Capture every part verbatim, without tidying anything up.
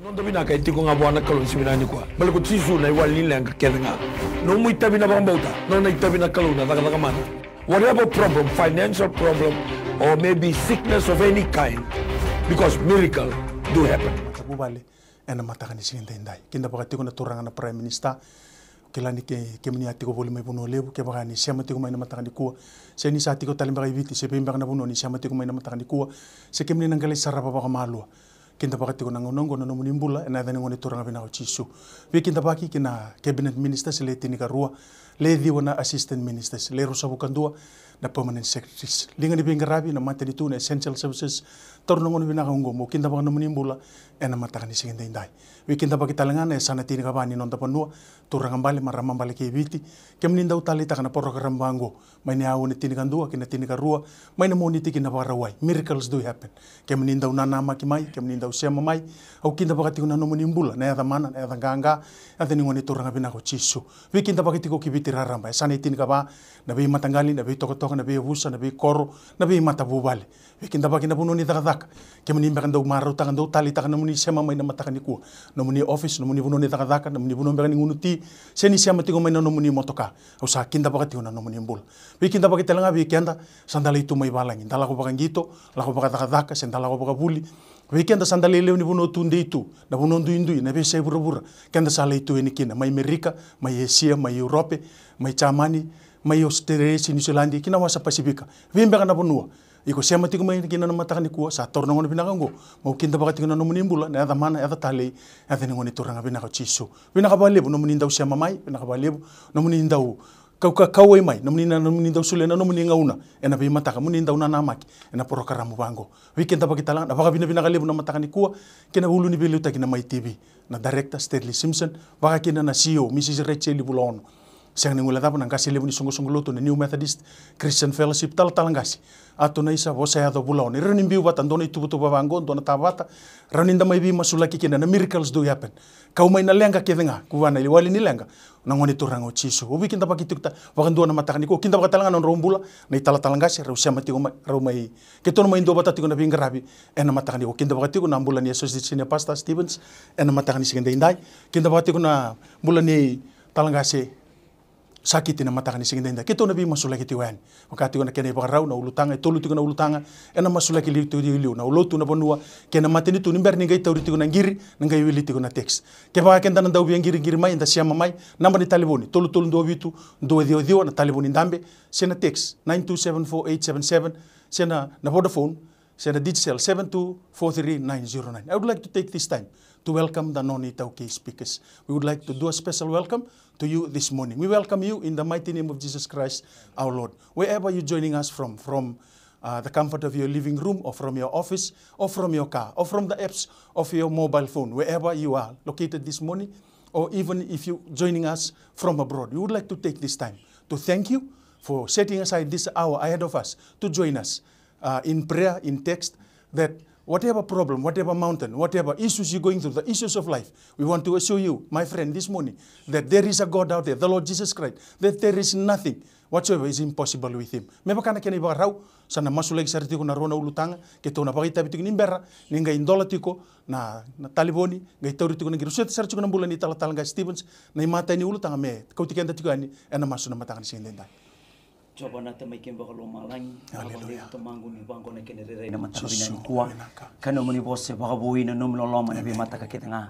Noda vinaka e tiko ga vua na Kalou ni siga vinaka nikua. Baleta ko Jisu na iwali ni leqa kece ga. Nomu itavi na vakabauta, nona itavi na Kalou na cakacaka mana. Whatever problem, financial problem, or maybe sickness of any kind, because miracle do happen. Matavuvale ena mataka ni siga daidai. Kidavaka tiko na turaga na Prime Minister. Kila ni ke, kemuni a tiko voli mai Vanua Levu, kevaka ni sema tiko mai na mataka nikua, se ni sa tiko tale beka i Viti, se vei beka na vanua ni sema tiko mai na mataka nikua, se kemuni na qai lai sarava vakamalua. Kidavaka tiko na gauna oqo na nomuni bula ena yaca ni Gone Turaga vinaka o Jisu. Veikidavaki ki na Cabinet Ministers le tinikarua, le ciwa na Assistant Ministers, le ruasagavulu ka dua na Permanent Secretaries, liga ni veiqaravi, na matanitu, na essential services. Taura na gauna vinaka oqo meu kidavaka na nomuni bula ena mataka ni siga daidai. Veikidavaki tale ga na yasana tinikava ni noda vanua, turaga bale, marama bale kei Viti. Kemuni dau taleitaka na porokaramu vaqo mai na aua ni tinikadua ki na tinikarua, mai na Moniti ki na Vakarauwai. Miracles do happen. Kemuni dau nanamaki mai, kemuni dau sema mai, au kidavaka tiko na nomuni bula, na yaca mana, na yaca qaqa, yaca ni Gone Turaga vinaka o Jisu. Veikidavaki tiko ki Viti raraba, yasana e tinikava, na veimataqali, na veitokatoka, na veiyavusa, na veikoro, na veimatavuvale. Veikidavaki na vanua ni cakacaka. Kemuni beka dau marautaka, dau taleitaka na nomuni sema mai na mataka nikua. Nomuni office, nomuni vanua ni cakacaka, nomuni vanua beka ni gunu ti, se ni sema tiko mai na nomuni motoka. Au sa kidavaka tiko na nomuni bula. Veikidavaki tale ga vei keda sa da lai tu mai valagi, da lako vakaqito, lako vakacakacaka, se da lako vakavuli. Vei keda sa da lai lewe ni vanua tu, dei tu, na vanua duidui, na veiyasai vuravura keda sa lai tu yani kina, mai Merika, mai Esia, mai Europe, mai Jamani, mai Australia, se Niusiladi, ki na wasa Pasifika. Vei beka na vanua iko sema tiko mai kina na mataka nikua, sa taura na gauna vinaka oqo meu kidavaka tiko na nomuni bula, na yaca mana, yaca talei, yaca ni Gone Turaga vinaka o Jisu. Vinaka vakalevu nomuni dau sema mai, vinaka vakalevu nomuni dau kau, ka, kauwai mai, nomuni na, nomuni dau solia na nomuni gauna ena veimataka, moni dau nanamaki ena porokaramu vaqo. Veikidavaki tale ga, na vakavinavinaka levu na mataka nikua ki na ulu ni veiliutaki na Mai T V, na Director Stanley Simpson, vaka kina na C E O, Mrs Rachel Vulaono. Sega ni guilecava na qase levu ni soqosoqo lotu na New Methodist Christian Fellowship, Talatala Qase Atonaisa Vosayaco Vulaono. E rawa ni biu vata dua na ituvatuva vaqo, dua na tavata, rawa ni da mai veimasulaki kina, na miracles do happen. Kau mai na leqa kece ga, kua na iwali ni leqa, na Gone Turaga o Jisu. Au veikidavaki tiko ta, vakadua na mataka nikua, kidavaka tale ga na nodrau bula na italatala qase, rau sema tiko mai, rau mai, keitou na mai duavata tiko na veiqaravi ena mataka nikua. Kidavaka tiko na bula ni Associate Senior Pastor Stevens ena mataka ni siga daidai. Kidavaka tiko na bula ni tala qase Sakiti na mataka ni siga daidai. Keitou na veimasulaki tiko yani. Vaka tiko na kena ivakarau na ulutaga, e tolu tiko na ulutaga ena masulaki liu tiko i liu, na lotu, na vanua kei na matanitu, ni bera ni qai tauri tiko na qiri, na qai wili tiko na text. Kevaka keda na dau via qiriqiri mai, eda sema mai, naba ni talevoni, tolu tolu dua vitu dua ciwa ciwa, na talevoni dabe, se na text nine two seven four eight seven seven, se na, na Vodafone, se na Digicel seven two four three nine zero nine. I would like to take this time to welcome the non-iTaukei speakers. We would like to do a special welcome to you this morning. We welcome you in the mighty name of Jesus Christ, our Lord. Wherever you're joining us from, from, uh, the comfort of your living room, or from your office, or from your car, or from the apps of your mobile phone, wherever you are located this morning, or even if you're joining us from abroad, we would like to take this time to thank you for setting aside this hour ahead of us to join us, uh, in prayer, in text, that whatever problem, whatever mountain, whatever issues you're going through, the issues of life, we want to assure you, my friend, this morning, that there is a God out there, the Lord Jesus Christ, that there is nothing whatsoever is impossible with him. Me vaka na kena ivakarau, sa na masulaki sara tiko na rua na ulutaga, keitou na vakaitavi tiko ni bera ni qai dola tiko na, na talevoni, qai tauri tiko na qiri. Au sota sara tiko na bula ni talatala qase Stevens, na imatai ni ulutaga me kauti keda tiko yani ena masu na mataka ni siga daidai. Jiova na Tamai keimami vakalomalagi. Aleluya. Vakavinavinaka Tamaqu ni vaqo na kena rairai na mataka vinaka nikua. Ka nomuni vosa e vakavoui na nomuni loloma ena veimataka kece ga.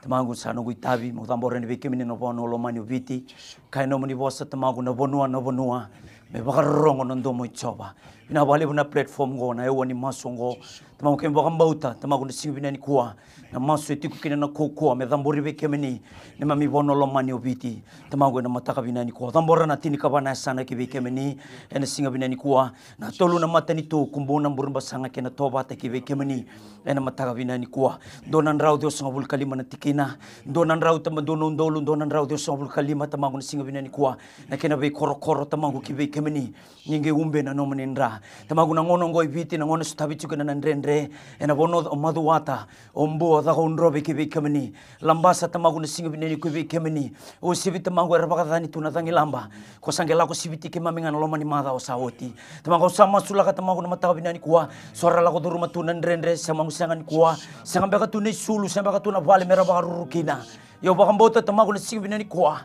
Tamaqu, sa noqu itavi meu cabora yani vei kemuni na vanua lomani o Viti. Ka e nomuni vosa Tamaqu, na vanua, na vanua me vakarorogo na domo i Jiova. Vinaka vakalevu na platform oqo, na aua ni masu oqo. Tamaqu, keimami vakabauta Tamaqu na siga vinaka nikua, na masu e tiko kina na kaukaua me cabori vei kemuni, neimami vanua lomani o Viti. Tamaqu, ena mataka vinaka nikua, cabora na tinikava na yasana ki vei kemuni ena siga vinaka nikua. Na tolu na matanitu, Kubuna, Burebasaga kei na Tovata, ki vei kemuni ena mataka vinaka nikua. Dua na drau ciwasagavulu ka lima na tikina, dua na drau tama, dua na udolu, dua na drau ciwasagavulu ka lima, Tamaqu, na siga vinaka nikua. Na kena veikorokoro, Tamaqu, ki vei kemuni, ni qai ube na nomuni dra. Tamaqu, na gauna oqo e Viti, na gauna sotavi tiko kina na dredre ena vanua o Macuata, o Bua, o Cakaudrove ki vei kemuni. Labasa, Tamaqu, na siga vinaka nikua vei kemuni. O sivi, Tamaqu, era vakacacani tu na cagilaba. Ko sa qai lako siviti keimami ga na loma ni macawa sa oti. Tamaqu, au sa masulaka, Tamaqu, na mataka vinaka nikua, so ra lako curuma tu na dredre, se maqu sega nikua, sega beka tu na isulu, sega beka tu na vale me ra vakaruru kina. Ia au vakabauta, Tamaqu, na siga vinaka nikua,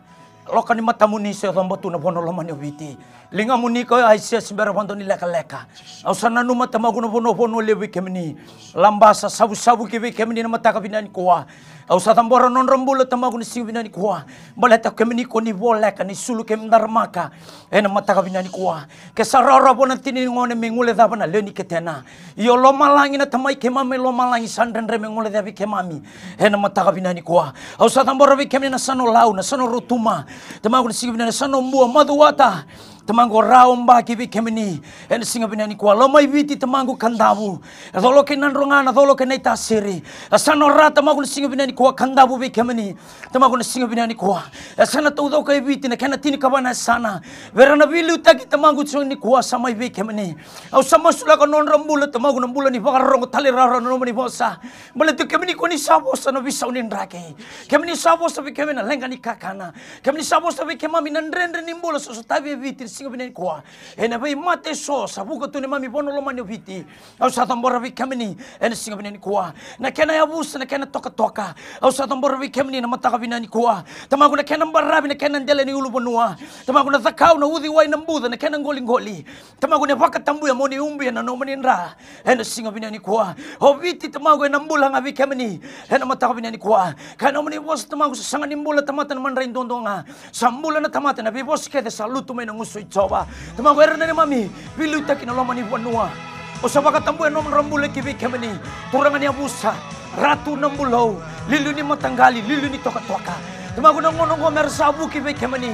loka ni matamuni se coba tu na vanua lomani o Viti. Ligamuni ko Aisea se bera vakadua ni lekaleka. Au sa nanuma, Tamaqu, na vanua, vanua levu vei kemuni. Labasa, savusavu ki vei kemuni na mataka vinaka nikua. Au sa cabora na nodra bula, Tamaqu, na siga vinaka nikua. Baleta kemuni ko ni voleka na isulu kei daramaka ena mataka vinaka nikua. Ke sa rawarawa vua na tina ni gone me guilecava na lewe ni ketena, ia o lomalagi, na Tamai keimami mai lomalagi, sa dredre me guilecavi keimami ena mataka vinaka nikua. Au sa cabora vei kemuni na yasana o Lau, na yasana o Rotuma, Tamaqu, na siga vinaka, na yasana o Bua, Macuata. Tamaqu, o Ra, o Ba ki vei kemuni ena siga vinaka nikua. Lau mai Viti, Tamaqu, Kadavu, e colo kei Nadroga, na colo kei Naitasiri. Yasana o Ra, Tamaqu, na siga vinaka nikua, Kadavu vei kemuni. Tamaqu, na siga vinaka nikua, e yasana taucoko e Viti, na kena tinikava na yasana, vei ira na veiliutaki, Tamaqu, siga nikua sa mai vei kemuni. Au sa masulaka na nodra bula, Tamaqu, na bula ni vakarorogo talairawarawa na nomuni vosa. Baleta kemuni ko ni sa vosa na veisau ni draki. Kemuni sa vosa vei kemuni na leqa ni kakana. Kemuni sa vosa vei keimami na dredre ni bula sa sotavi e Viti na siga vinaka nikua. Ena veimate eso sa vuka tu neimami vanua lomani o Viti. Au sa cabora vei kemuni ena siga vinaka nikua na kena yavusa, na kena tokatoka. Au sa cabora vei kemuni na mataka vinaka nikua, Tamaqu, na kena baravi, na kena dela ni uluvanua. Tamaqu, na cakau, na uciwai, na buca, na kena qoliqoli. Tamaqu, ni vakatabuya mo ni ubia na nomuni dra ena siga vinaka nikua. O Viti, Tamaqu, ena bula ga vei kemuni ena mataka vinaka nikua. Ka nomuni vosa, Tamaqu, sa sega ni bula tamata na madrai duadua ga. Sa bula na tamata na veivosa kece sa lutu mai na gusu i Jiova. Tamaqu, era na neimami veiliutaki na loma ni vanua. Au sa vakatabuya na nodra bula ki vei kemuni. Turaga ni yavusa, Ratu na Bulou, liuliu ni mataqali, liuliu ni tokatoka. Tamaqu, na gauna oqo me ra sa vuki vei kemuni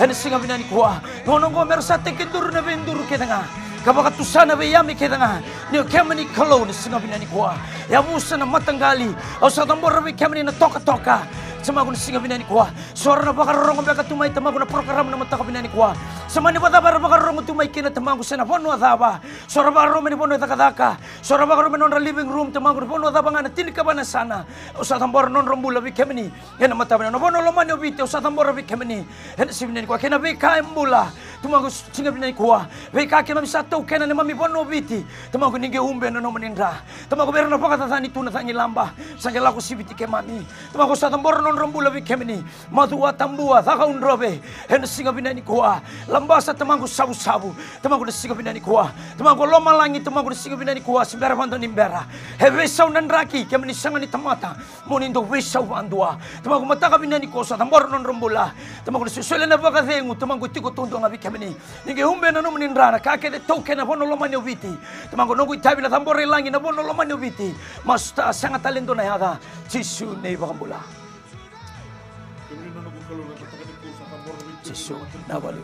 ena siga vinaka nikua. Na gauna oqo me ra sa tekiduru na veiduru kece ga ka vakatusa na veiyame kece ga ni o kemuni Kalou na siga vinaka nikua. Yavusa na mataqali, au sa cabora vei kemuni na tokatoka. Tamaqu, na siga vinaka nikua, so ra na vakarorogo beka tu mai, Tamaqu, na porokaramu na mataka vinaka nikua. Se mani vakacava era vakarorogo tu mai kina, Tamaqu, se na vanua cava. So ra vakarorogo mai na vanua e cakacaka, so ra vakarorogo mai na nodra living room, Tamaqu, na vanua cava ga, na tinikava na yasana. Au sa cabora na nodra bula vei kemuni ena mataka vinaka nikua. Na vanua lomani o Viti, au sa cabora vei kemuni ena siga vinaka nikua. Kei na veika e bula, Tamaqu, siga vinaka nikua, veika keimami sa taukena neimami vanua o Viti. Tamaqu, ni qai ube na nomuni dra. Tamaqu, vei ira na vakacacani tu na cagilaba sa qai lako siviti keimami. Tamaqu, au sa cabora na nodra bula vei kemuni. Macuata, Bua, Cakaudrove, ena siga vinaka nikua. Labasa, Tamaqu, savusavu, Tamaqu, na siga vinaka nikua. Tamaqu, lomalagi, Tamaqu, na siga vinaka nikua se bera vakadua ni bera. E veisau na draki, kemuni sega ni tamata mo ni dau veisau vakadua. Tamaqu, mataka vinaka nikua au sa cabora na nodra bula. Tamaqu, na solia na vakacegu, Tamaqu, e tiko taudua ga vei kemuni. Ni qai ube na nomuni dra na ka kece e taukena na vanua lomani o Viti. Tamaqu, noqu itavi na cabora i lagi na vanua lomani o Viti. Masu ta, sega tale e dua na yaca. Jisu na iVakabula. Jisu, na vale.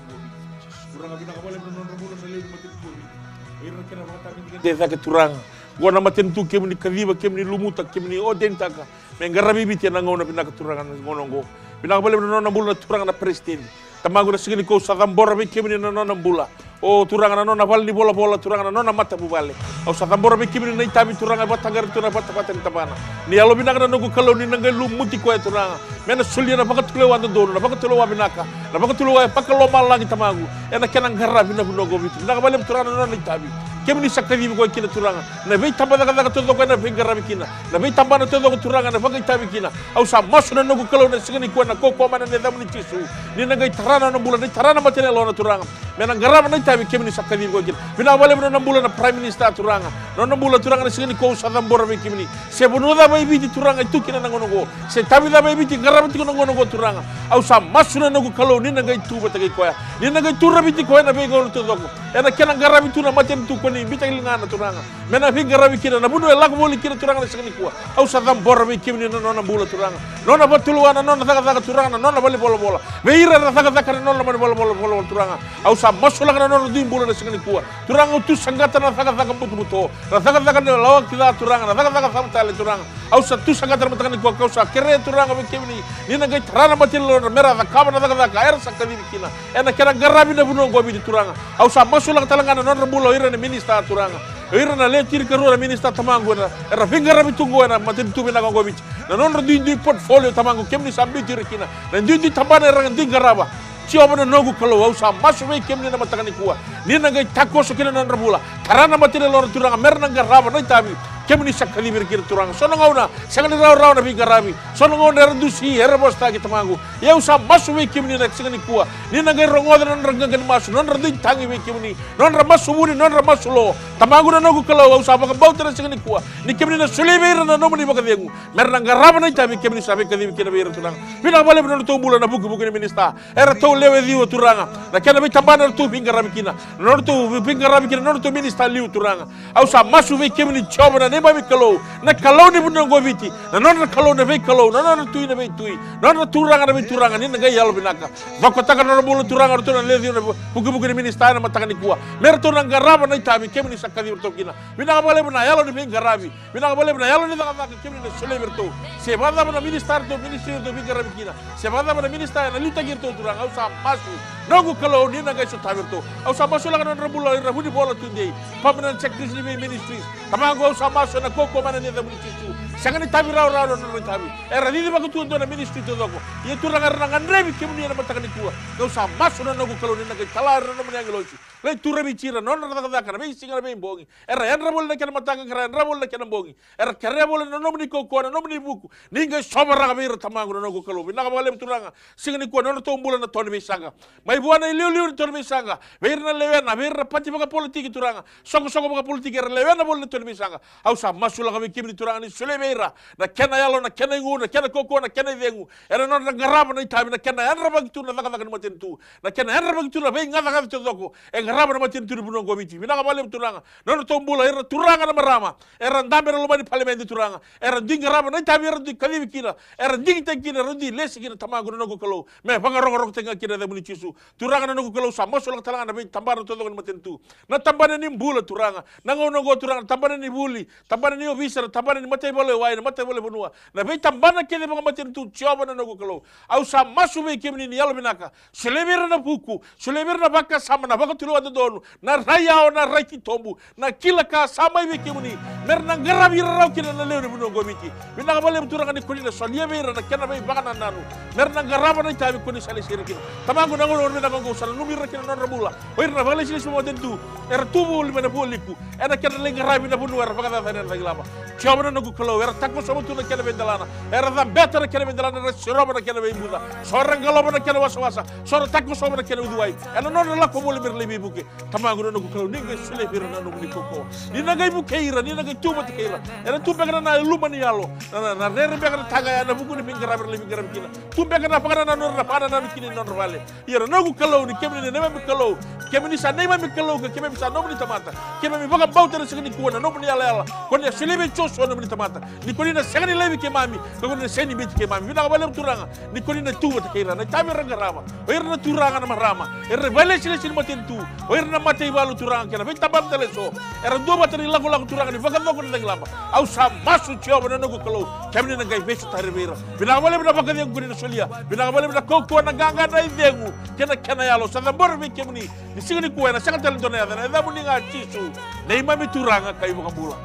Te cake, Turaga. Oqo na matanitu kemuni kaciva, kemuni lumuta, kemuni odenitaka me qaravi Viti ena gauna vinaka, Turaga, na gauna oqo. Vinaka vakalevu na nona bula na Turaga na peresitedi. Tamaqu, na siga nikua au sa cabora vei kemuni na nona bula. O Turaga, na nona vale ni volavola, Turaga, na nona matavuvale. Au sa cabora vei kemuni na itavi, Turaga, e vakataqara tu na vatavata ni tabana. Ni yalovinaka na noqu Kalou, ni na qai lumuti koya, Turaga, me na solia na vakatulewa dodonu, na vakatulewa vinaka, na vakatulewa e vakalomalagi, Tamaqu, ena kena qaravi na vanua oqo o Viti. Vinaka vakalevu, Turaga, na nona itavi. Kemuni sa kacivi koya kina, Turaga. Na veitabacakacaka taucoko ena veiqaravi kina, na veitabana taucoko, Turaga, ena vakaitavi kina. Au sa masu na noqu Kalou na siga nikua ena kaukauwa mai na yacamuni Jisu. Ni na qai tara na nona bula, ni tara na mata ni yalona, Turaga, me na qarava na itavi kemuni sa kacivi koya kina. Vinaka vakalevu na nona bula na Prime Minister, Turaga. Na nona bula, Turaga, na siga nikua au sa cabora vei kemuni. Se vanua cava e Viti, Turaga, e tu kina na gauna oqo, se itavi cava e Viti qarava tiko na gauna oqo, Turaga, au sa masu na noqu Kalou ni na qai tu vata kei koya, ni na qai turaviti koya ena veigauna taucoko, ena kena qaravi tu na matanitu ko ni biuta ki ligana, Turaga, me na veiqaravi kina na vanua e lako voli kina, Turaga, na siga nikua. Au sa cabora vei kemuni na nona bula, Turaga, nona vatuluwa, na nona cakacaka, Turaga, na nona valenivolavola, vei ira era cakacaka ena nona valenivolavola, Turaga. Au Sa masulaka na nodra dui bula na siga nikua. Turaga, au tu saqata na cakacaka butobuto, na cakacaka ni lawa ki ca, Turaga, na cakacaka cava tale, Turaga. Au sa tu saqata na mataka nikua, kau sa kerea, Turaga, vei kemuni ni na qai tara na mata ni yalodra me ra cakava na cakacaka era sa kacivi kina ena kena qaravi na vanua oqo e Viti, Turaga. Au sa masulaka tale ga na nodra bula o ira na minisita, Turaga, o ira na le tinikarua na minisita, Tamaqu, era, era veiqaravi tu oqo ena matanitu vinaka oqo e Viti. Na nodra duidui portfolio, Tamaqu, kemuni sa biuti ira kina. Na duidui tabana era dui qarava. Jiova na noqu Kalou, au sa masu vei kemuni na mataka nikua ni na qai takoso kina na nodra bula, tara na mata ni yalodra, Turaga, me ra na qarava na itavi kemuni sa kacivi ira kina, Turaga. So na gauna sega ni rawarawa na veiqaravi, so na gauna era dusi, era vosataki, Tamaqu. Ia au sa masu vei kemuni na siga nikua ni na qai rogoca na nodra qaqa ni masu, nodra dui tagi vei kemuni, nodra masu vuni, nodra masu lo. Tamaqu na noqu Kalou, au sa vakabauta na siga nikua ni kemuni na solia vei ira na nomuni vakacegu me ra na qarava na itavi kemuni sa veikacivi kina vei ira, Turaga. Vinaka vakalevu na nodratou bula na vukevuke ni minisita. Eratou lewe ciwa, Turaga, na kena veitabana eratou veiqaravi kina, na nodratou veiqaravi kina na nodratou minisita liu, Turaga. Au sa masu vei kemuni, Jiova na neimami Kalou, na Kalou ni vanua oqo e Viti, na nodra Kalou na veikalou, na nodra Tui na veitui, na nodra Turaga na veituraga, ni na qai yalovinaka. Cokotaka na nodra bula, Turaga, eratou na lewe ciwa na vukevuke ni minisita ena mataka nikua, me ratou na qarava na itavi kemuni sa kacivi iratou kina. Vinaka vakalevu na yalo ni veiqaravi. Vinaka vakalevu na yalo ni cakacaka kemuni na solia vei iratou. Se vakacava na minisita eratou, ministry eratou veiqaravi kina, se vakacava na minisita ena liutaki iratou, Turaga, au sa masu, noqu Kalou, ni na qai sotavi iratou. Au sa masulaka na nodra bula o ira na vunivola tudei, permanent secretaries ni vei ministries. Tamaqu, au sa masu ena kaukaua mai na yacamuni Jisu. Sega ni tavi rawarawa na nodra itavi. Era cicivaka tu e dua na ministry taucoko. Ia, Turaga, era na gadrevi kemuni ena mataka nikua. Kau sa masu, na noqu Kalou, ni na qai tala ira na nomuni agilosi, lai turavi ira ena nodra cakacaka na veisiga, na veibogi. Era yadra voli na kena mataka, era yadra voli na kena bogi. Era kerea voli na nomuni kaukaua, na nomuni vuku. Ni qai sovaraka vei ira, Tamaqu na noqu Kalou. Vinaka vakalevu, Turaga. Siga nikua, na nodratou bula na to ni veisaqa. Mai vua na iliuliu ni to ni veisaqa, vei ira na lewena, vei ira na pati vakapolitiki, Turaga, sokosoko vakapolitiki, era lewena voli na to ni veisaqa. Au sa masulaka vei kemuni, Turaga, ni solia vei ira na kena yalo, na kena igu, na kena kaukaua, na kena icegu, ena nodra qarava na itavi, na kena yadravaki tu na cakacaka ni matanitu, na kena yadravaki tu na veigacagaca taucoko e qarava na matanitu ni vanua oqo e Viti. Vinaka vakalevu, Turaga, na nodratou bula ira na turaga, na marama, era dabe ena loma ni palimedi, Turaga, era dui qarava na itavi era dui kacivi kina, era digitaki kina, era dui lesi kina, Tamaqu na noqu Kalou, me vakarokorokotaki ga kina na yacamuni Jisu. Turaga na noqu Kalou, sa masulaka tale ga na veitabana taucoko ni matanitu, na tabana ni bula, Turaga, na gauna oqo, Turaga, na tabana ni vuli, tabana ni ovisa, na tabana ni mataivalu e wai, na mataivalu e vanua, na veitabana kece vakamatanitu, Jiova na noqu Kalou. Au sa masu vei kemuni ni yalovinaka, solia vei ira na vuku, solia vei ira na vakasama, na vakatulewa dodonu, na rai yawa, na rai titobu, na kila ka sa mai vei kemuni, me ra na qaravi ira rawa kina na lewe ni vanua oqo e Viti. Vinaka vakalevu, Turaga, ni koni na solia vei ira na kena veivakanananu, me ra na qarava na itavi koni sa lesi ira kina. Tamaqu, na gauna vinaka oqo, sa nanumi ira kina na nodra bula o ira na vakalesilesi vakamatanitu era tu voli mai na vualiku, ena kena lai qaravi na vanua era vakacacani ena cagilaba. Jiova na noqu Kalou, era takosova tu na kena veidelana, era cabeta na kena veidelana, era sirova na kena veibuca, so era qalova na kena wasawasa, so era takosova na kena uciwai ena nodra lako voli me ra lai veivuke. Tamaqu na noqu Kalou, ni qai solia vei ira na nomuni kaukaua, ni na qai vukei ira, ni na qai tu vata kei ira. Era tu beka na, na luma ni yalo, na, na, na rere beka na taqaya ena vuku ni veiqaravi era lai veiqaravi kina. Tu beka na vakanananu era na vakanananu kina ena nodra vale. Ia na noqu Kalou, ni kemuni na neimami Kalou, kemuni sa neimami Kalou ka keimami sa nomuni tamata. Keimami vakabauta ena siga nikua na nomuni yalayala ko ni a solia vei Josua na nomuni tamata, ni ko ni na sega ni laivi keimami, ka ko ni na sega ni biuti keimami. Vinaka vakalevu, Turaga, ni ko ni na tu vata kei ira, na itavi era qarava, o ira na turaga, na marama, era na vakalesilesi ni matanitu, o ira na mataivalu, Turaga, kei na veitabana tale eso era duavata ni lakolako, Turaga, ni vakacoko na cagilaba. Au sa masu, Jiova na noqu Kalou, kemuni na qai veisotari vei ira. Vinaka vakalevu na vakacegu ko ni na solia. Vinaka vakalevu na kaukaua, na qaqa, na icegu kei na kena yalo sa cabori vei kemuni ni siga nikua, ena sega tale ni dua na yaca, na yacamuni ga Jisu, neimami Turaga ka iVakabula.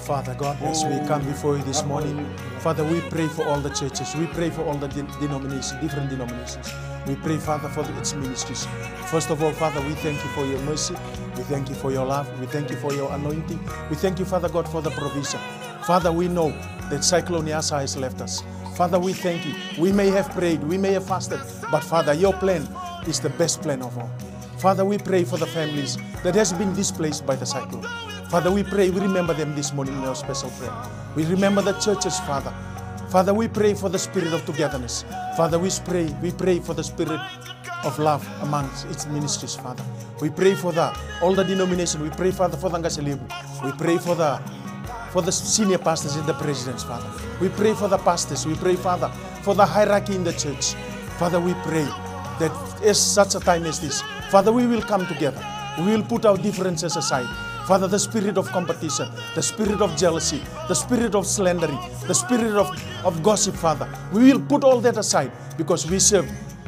Father God, as we come before you this morning, Father, we pray for all the churches. We pray for all the de-, denominations, different denominations. We pray, Father, for the, its ministries. First of all, Father, we thank you for your mercy. We thank you for your love. We thank you for your anointing. We thank you, Father God, for the provision. Father, we know that Cyclone Yasa has left us. Father, we thank you. We may have prayed, we may have fasted, but Father, your plan is the best plan of all. Father, we pray for the families that has been displaced by the cyclone. Father, we pray, we remember them this morning in our special prayer. We remember the churches, Father. Father, we pray for the spirit of togetherness. Father, we pray, we pray for the spirit of love amongst its ministries, Father. We pray for the, all the denomination. We pray, Father, for the Qase Levu. We pray for the, for the senior pastors and the presidents, Father. We pray for the pastors. We pray, Father, for the hierarchy in the church. Father, we pray that as such a time as this, Father, we will come together. We will put our differences aside. Father, the spirit of competition, the spirit of jealousy, the spirit of slandering, the spirit of, of gossip, Father, we will put all that aside because we serve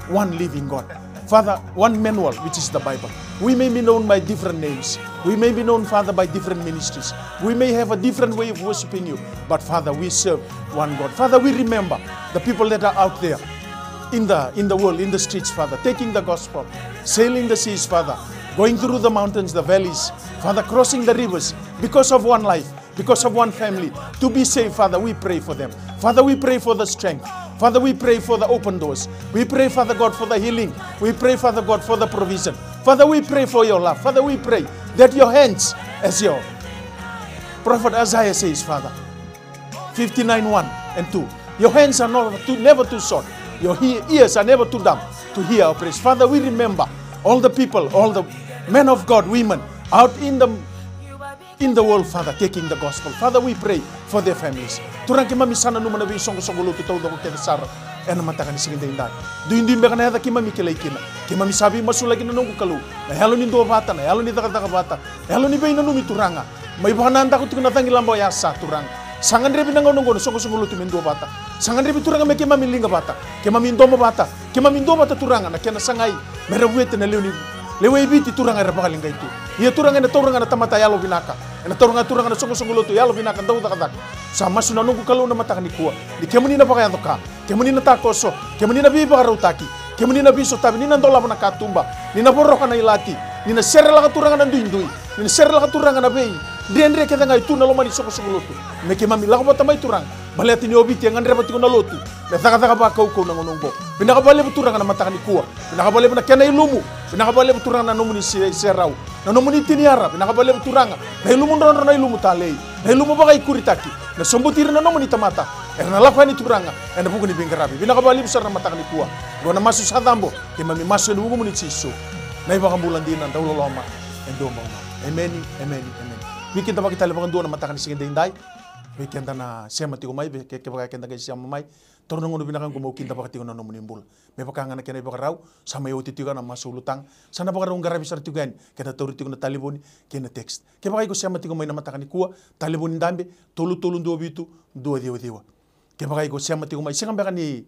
one living God. Father, one manual, which is the Bible. We may be known by different names. We may be known, Father, by different ministries. We may have a different way of worshiping you. But Father, we serve one God. Father, we remember the people that are out there in the, in the world, in the streets, Father, taking the gospel, sailing the seas, Father, going through the mountains, the valleys, Father, crossing the rivers because of one life, because of one family, to be saved, Father, we pray for them. Father, we pray for the strength. Father, we pray for the open doors. We pray, Father God, for the healing. We pray, Father God, for the provision. Father, we pray for your love. Father, we pray that your hands, as your prophet Isaiah says, Father, fifty-nine one and two. Your hands are not too, never too short. Your he- ears are never too dumb to hear our prayers. Father, we remember all the people, all the men of God, women out in the in the world, Father, taking the gospel. Father, we pray for their families. Turaga, keimami sa nanuma na veisoqosoqo lotu taucoko kece sara ena mataka ni siga daidai. Duidui beka na yaca keimami kilai kina. Keimami sa veimasulaki na noqu Kalou, na yalo ni duavata, na yalo ni cakacaka vata, na yalo ni veinanumi, Turaga. Mai vakanadako tiko na cagilaba oya sa, Turaga. Sa gadrevi na gauna oqo na soqosoqo lotu me duavata. Sa gadrevi, Turaga, me keimami liga vata, keimami domo vata, keimami duavata, Turaga, na kena sagai me ra vueta na lewe ni, lewe i Viti, Turaga, era vakaleqai tu. Ia, Turaga, ena taura ga na tamata yalovinaka, ena taura ga, Turaga, na soqosoqo lotu yalovinaka, dau cakacaka. Sa masu na noqu Kalou na mataka nikua ni kemuni na vakayaco ka, kemuni na takoso, kemuni na veivakarautaki, kemuni na veisotavi, ni na dolava na katuba, ni na voroka na ilati, ni na serelaka, Turaga, na duidui, ni na serelaka, Turaga, na veidredre kece ga e tu na loma ni soqosoqo lotu. Me keimami lako vata mai, Turaga, baleta ni o Viti e gadreva tiko na lotu me cakacaka vakaukauwa na gauna oqo. Vinaka vakalevu, Turaga, na mataka nikua. Vinaka vakalevu na kena ilumu. Vinaka vakalevu, Turaga, na nomuni se- serau, na nomuni tiniara. Vinaka vakalevu, Turaga, na ilumu drodro, na ilumu talei, na ilumu vakaikuritaki, na sobuti ira na nomuni tamata. Era na lako yani, Turaga, ena vuku ni veiqaravi. Vinaka vakalevu sara na mataka nikua. Qo na masu sa cabo, keimami masu ena vukumuni, Jisu, na iVakabula dina, dauloloma e dua bau ga. Emeni, emeni, emeni. Veikidavaki tale vakadua na mataka ni siga daidai vei keda na sema tiko mai, vei ke- kevaka keda qai sema mai. Taura na gauna vinaka qo meu kidavaka tiko na nomuni bula. Me vaka ga na kena ivakarau, sa mai oti tiko na masu ulutaga. Sa na vakarau qaravi sara tiko yani, keda tauri tiko na talevoni kei na text. Kevaka iko sema tiko mai na mataka nikua, talevoni dabe, tolu tolu dua vitu dua ciwa ciwa. Kevaka iko sema tiko mai, sega beka ni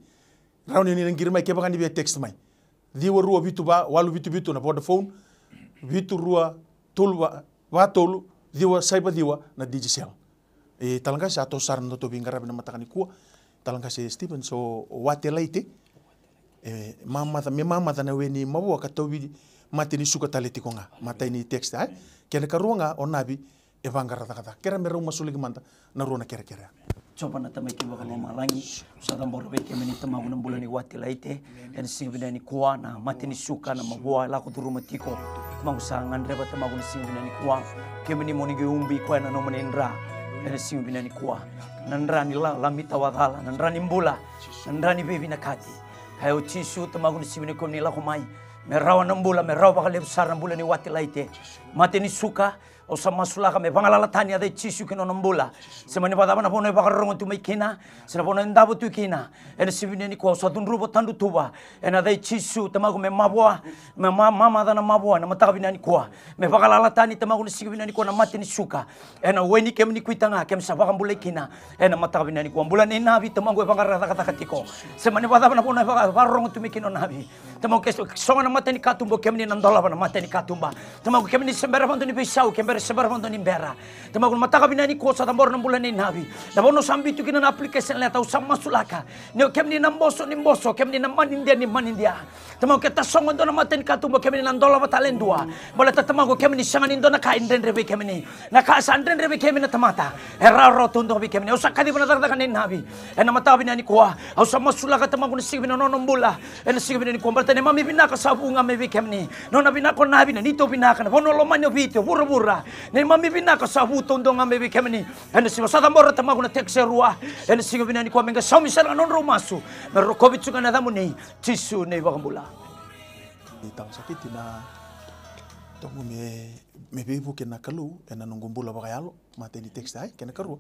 rawa ni o ni na qiri mai, kevaka ni via text mai, ciwa rua vitu va walu vitu vitu na Vodafone, vitu rua tolu va, va tolu ciwa saiva ciwa na Digicel. E, Talaqase, a toso sara na nodatou veiqaravi na mataka nikua. Talaqase Stevens, o Wate Laite. E mamaca, me mamaca na we ni mavoa ka tauvi mate ni suka tale tiko ga. Matai ni text, e? Kena karua ga o Navi, e vaqara cakacaka. Kera me rau masulaki mada na rua na kerekere. Jiova na Tamai kei vakalomalagi, sa cabora vei kemuni, Tamaqu, na bula nei Wate Laite ena siga vinaka nikua, na mate ni suka, na mavoa e lako curuma tiko. Tamaqu, sa gadreva, Tamaqu, na siga vinaka nikua, kemuni mo ni qai ubi koya na nomuni dra ena siga vinaka nikua. Na dra ni la- lami tawacala, na dra ni bula, na dra ni veivinakati. Kaya o Jisu, Tamaqu, na siga vinaka nikua, ni lako mai me rawa na bula, me rawa vakalevu sara na bula nei Wate Laite. Mate ni suka, au sa masulaka me vagalala tani na yaca i Jisu ki na nona bula. Se mani vakacava na vanua e vakarorogo tu mai kina, se na vanua e davo tu kina, ena siga vinaka nikua au sa cudruva, tadrutuva ena yaca i Jisu, Tamaqu, me mavoa, me ma- mamaca na mavoa ena mataka vinaka nikua. Me vagalala tani, Tamaqu, na siga vinaka nikua na mate ni suka ena we ni kemuni kuita ga, kemi sa vakabulai kina ena mataka vinaka nikua. Bula nei Navi, Tamaqu, e vaqara cakacaka tiko. Se mani vakacava na vanua e vaka- vakarorogo tu mai kina o Navi, Tamaqu, ke so- sogo na mata ni katuba, o kemuni na dolava na mata ni katuba. Tamaqu, kemuni se bera vakadua ni veisau, ke bera se bera vakadua ni bera. Tamaqu, na mataka vinaka nikua au sa cabora na bula nei Navi. Na vanua sa biu tu kina na application letter, au sa masulaka ni o kemuni na boso ni boso, kemuni na manidia ni manidia. Tamaqu, ke tasogo e dua na mata ni katuba, o kemuni na dolava tale e dua. Baleta, Tamaqu, o kemuni sega ni dua na ka e dredre vei kemuni. Na ka sa dredre vei kemuni na tamata, e rawarawa taudua vei kemuni. Au sa kaciva na cakacaka nei Navi ena mataka vinaka nikua. Au sa masulaka, Tamaqu, na siga vinaka na nona bula ena siga vinaka nikua. Baleta neimami vinaka sa vu ga mai vei kemuni. Nona vinaka o Navi, na neitou vinaka, na vanua lomani o Viti, o vuravura, neimami vinaka sa vu taudua ga mai vei kemuni. Ena siga, au sa cabora, Tamaqu, na text e rua ena siga vinaka nikua, me qai saumi sara ga na nodrau masu, me rokovi tu ga na yacamuni, Jisu na iVakabula. Ni tama sa kiti na tomo me, me veivuke na Kalou ena noqu bula vakayalo. Mate ni text, ai, kena karua,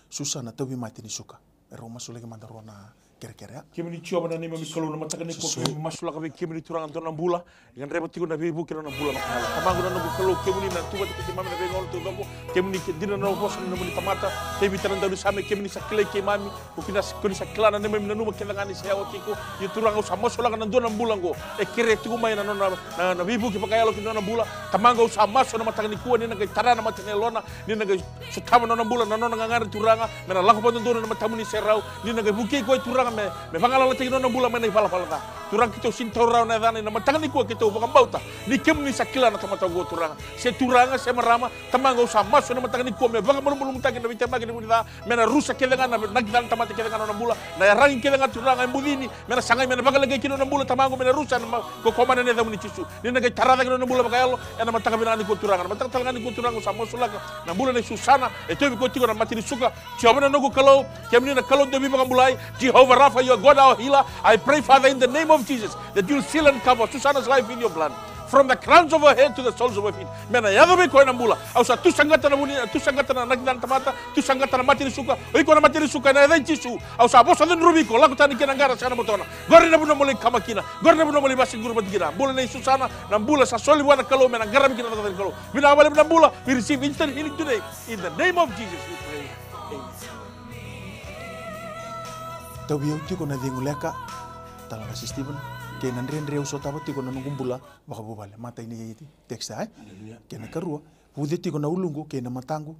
Susana, tauvimate ni suka. E rau masulaki mada rua na kerekere. Kemuni Jiova na neimami Kalou, na mataka nikua keimami masulaka vei kemuni Turaga dua na bula. Gadreva tiko na veivuke na nona bula vakayalo. Tamaqu na noqu Kalou, kemuni na tu vata kei keimami na veigauna taucoko. Kemuni ke dina na vosa ni nomuni tamata. Tevita na daunisame, kemuni sa kilai keimami. Ko kina, ko ni sa kila na neimami nanuma kece ga ni sa yawa tiko. Ia Turaga, au sa masulaka na dua na bula oqo e kerea tiko mai na nona na, na veivuke vakayalo ki na nona bula. Tamaqu, au sa masu na mataka nikua ni na qai tara na mata ni yalona, ni na qai sotava na nona bula, na nona gagadre Turaga, me na lako vakadodonu ena matamuni serau, ni na qai vukei koya Turaga me, me vagalalataki na nona bula mai na ivalavala ca. Turaga, keitou sini taura rawa na yacana ena mataka nikua, keitou vakabauta ni kemuni sa kila na tamata oqo Turaga. Se turaga, se marama, Tamaqu, au sa masu ena mataka nikua me vakamalumalumutaki na veitemaki ni vunica, me na rusa kece ga na nakita na tamata kece ga na nona bula, na yaragi kece ga Turaga e bucini, me na sagai me na vakaleqai kina na nona bula Tamaqu, me na rusa ena ma-, ko komana na yacamuni Jisu. Ni na qai tara cake na nona bula vakayalo ena mataka vinaka nikua Turaga. Na mataka tale ga nikua Turaga au sa masulaka na bula nei Susana, e tauvi koya tiko na mate ni suka. Jiova na noqu Kalou, kemuni na Kalou dau veivakabulai. Jehovah Rapha, you are God our healer. I pray, Father, in the name of Jesus, that you'll seal and cover Susana's life in your blood. From the crowns of her head to the soles of her feet. Me na yaco vei koya na bula. Au sa tusaqata na vuni, tusaqata na nakita na tamata, tusaqata na mate ni suka. O iko na mate ni suka, ena yaca i Jisu. Au sa vosa cudruvi iko, lako tani kina qara sega na botona. Qori na vanua mo lai kama kina. Qori na vanua mo lai vasiguru vata kina. Bula nei Susana, na bula sa soli vua na Kalou, me na qaravi kina na cakacaka ni Kalou. Vinaka vakalevu na bula. We receive instant healing today. In the name of Jesus we pray. Amen. Tauvi au tiko na cegu leka, talatala Stephen, kei na dredre au sotava tiko na noqu bula vakavuvale. Matai ni text, e? Hallelujah. Kei na karua, vuce tiko na uluqu kei na mataqu,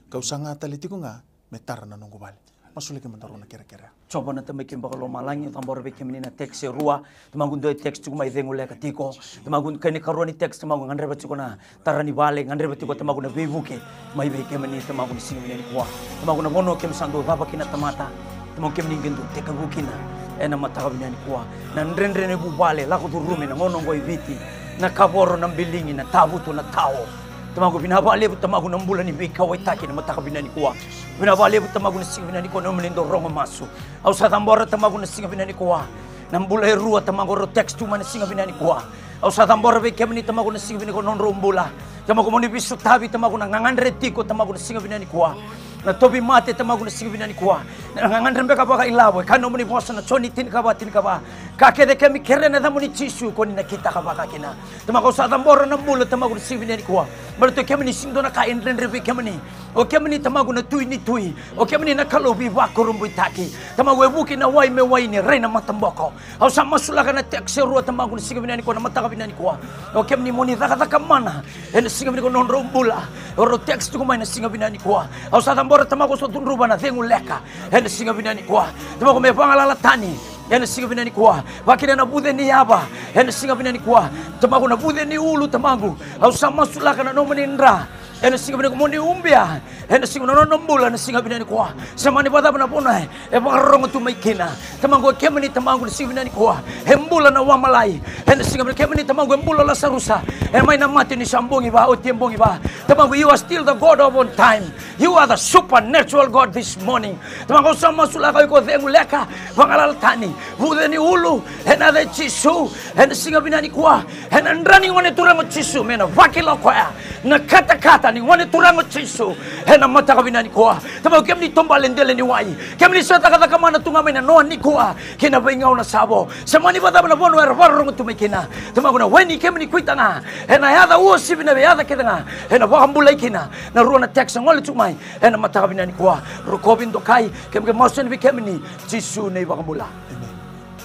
kau saga tale tiko ga me tara na noqu vale. Masulaki mada rua na kerekere. Jiova na Tamai keimami vakalomalagi, cabora vei kemuni na text e rua. Tamaqu, dua e text tiko mai, cegu leka tiko. Tamaqu, kei na karua ni text, Tamaqu, gadreva tiko na tara ni vale, gadreva tiko Tamaqu na veivuke mai vei kemuni Tamaqu na siga vinaka nikua. Tamaqu, na vanua keimami sa dau cava kina tamata, Tamaqu, kemuni qai dau tekivu kina ena mataka vinaka nikua. Na dredre ni vuvale, lako curumi na gauna oqo e Viti, na kavoro, na biligi, na tavutu, na tao. Tamaqu, vinaka vakalevu Tamaqu na bula ni veikauwaitaki na mataka vinaka nikua. Vinaka vakalevu Tamaqu na siga vinaka nikua na nomuni dau rogo masu. Au sa cabora Tamaqu na siga vinaka nikua na bula e rua Tamaqu, rau text tu mai na siga vinaka nikua. Au sa cabora vei kemuni Tamaqu na siga vinaka nikua na nodrau bula. Tamaqu, mo ni veisotavi Tamaqu na gagadre tiko Tamaqu na siga vinaka nikua. Na tauvimate Tamaqu na siga vinaka nikua. Na gagadre beka vakailavo, e kaya na nomuni vosa na Joni tinikava, tinikava. Ka kece keimami kerea ena yacamuni Jisu, ko ni na kitaka vaka kina. Tamaqu, au sa cabora na bula Tamaqu na siga vinaka nikua. Baleta o kemuni sega ni dua na ka e dredre vei kemuni. O kemuni Tamaqu na Tui ni tui. O kemuni na Kalou veivakurabuitaki. Tamaqu, e vuki na wai me waini, rai na mataboko. Au sa masulaka na text e rua Tamaqu na siga vinaka nikua, na mataka vinaka nikua. O kemuni mo ni cakacaka mana ena siga vinaka nikua na nodrau bula. O rau text tiko mai na siga vinaka nikua. Au sa cabora Tamaqu, au sa cudruva na cegu leka ena siga vinaka nikua. Tamaqu, me vagalala tani ena siga vinaka nikua. Vakakina na vuce ni yava ena siga vinaka nikua. Tamaqu, na vuce ni ulu Tamaqu, au sa masulaka na nomuni dra ena siga vinaka nikua, mo ni ubia ena siga na nona bula ena siga vinaka nikua. Se mani vakacava na vanua e vakarorogo tu mai kina, Tamaqu, o kemuni Tamaqu na siga vinaka nikua e bula na wamalai. Ena siga vinaka nikua, kemuni Tamaqu e bula Lasarusa, e mai na mate ni sa bogi va, oti e bogi va. Tamaqu, you are still the God of on time. You are the supernatural God this morning. Tamaqu, au sa masulaka o iko cegu leka, vagalala tani, vuce ni ulu, ena yaca i Jisu, ena siga vinaka nikua, ena dra ni Gone Turaga o Jisu, me na vakila o koya na katakata ni Gone Turaga o Jisu ena mataka vinaka nikua. Tamaqu, kemuni taubale dela ni wai, kemuni sa cakacaka mana tu ga mai na noa nikua kei na veigauna sa vo. Se mani vakacava na vanua era vakarorogo tu mai kina, Tamaqu, na wai ni kemuni kuita ga ena yaca uasivi na veiyaca kece ga, ena vakabulai kina na rua na text sa gole tu mai ena mataka vinaka nikua. Rokovi, dokai, keimami masu yani vei kemuni, Jisu na iVakabula. Amen.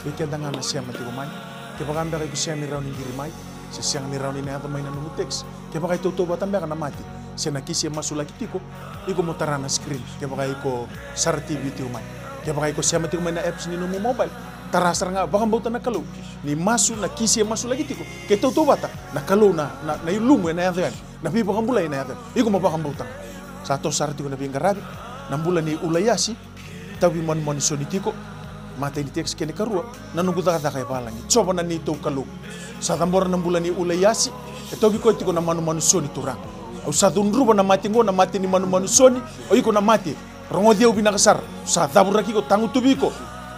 Vei keda ga na sema tiko mai, kevaka beka iko sega ni rawa ni qiri mai, se sega ni rawa ni na yaco mai na nomu text, kevaka e tautauvata beka na mate se na kisi e masulaki tiko, iko mo tara na screen. Kevaka iko Sara T V tiko mai, kevaka iko sema tiko mai na apps ni nomu mobile, tara sara ga, vakabauta na Kalou ni masu, na kisi e masulaki tiko. Ke tautauvata, na Kalou, na, na, na ilumu ena yaco yani, na veivakabulai ena yaco yani. Iko mo vakabauta ga. Sa toso sara tiko na veiqaravi, na bula nei Ulaiasi. Tauvi manumanu soni tiko. Matai ni text kena ikarua, na noqu cakacaka e valagi. Jiova na neitou Kalou, sa cabora na bula nei Ulaiasi. E tauvi koya tiko na manumanu soni, Turaga. Au sa cudruva na mate qo, na mate ni manumanu soni. O iko na mate, rogoci au vinaka sara. Sa cavuraki iko, tagutuvi iko,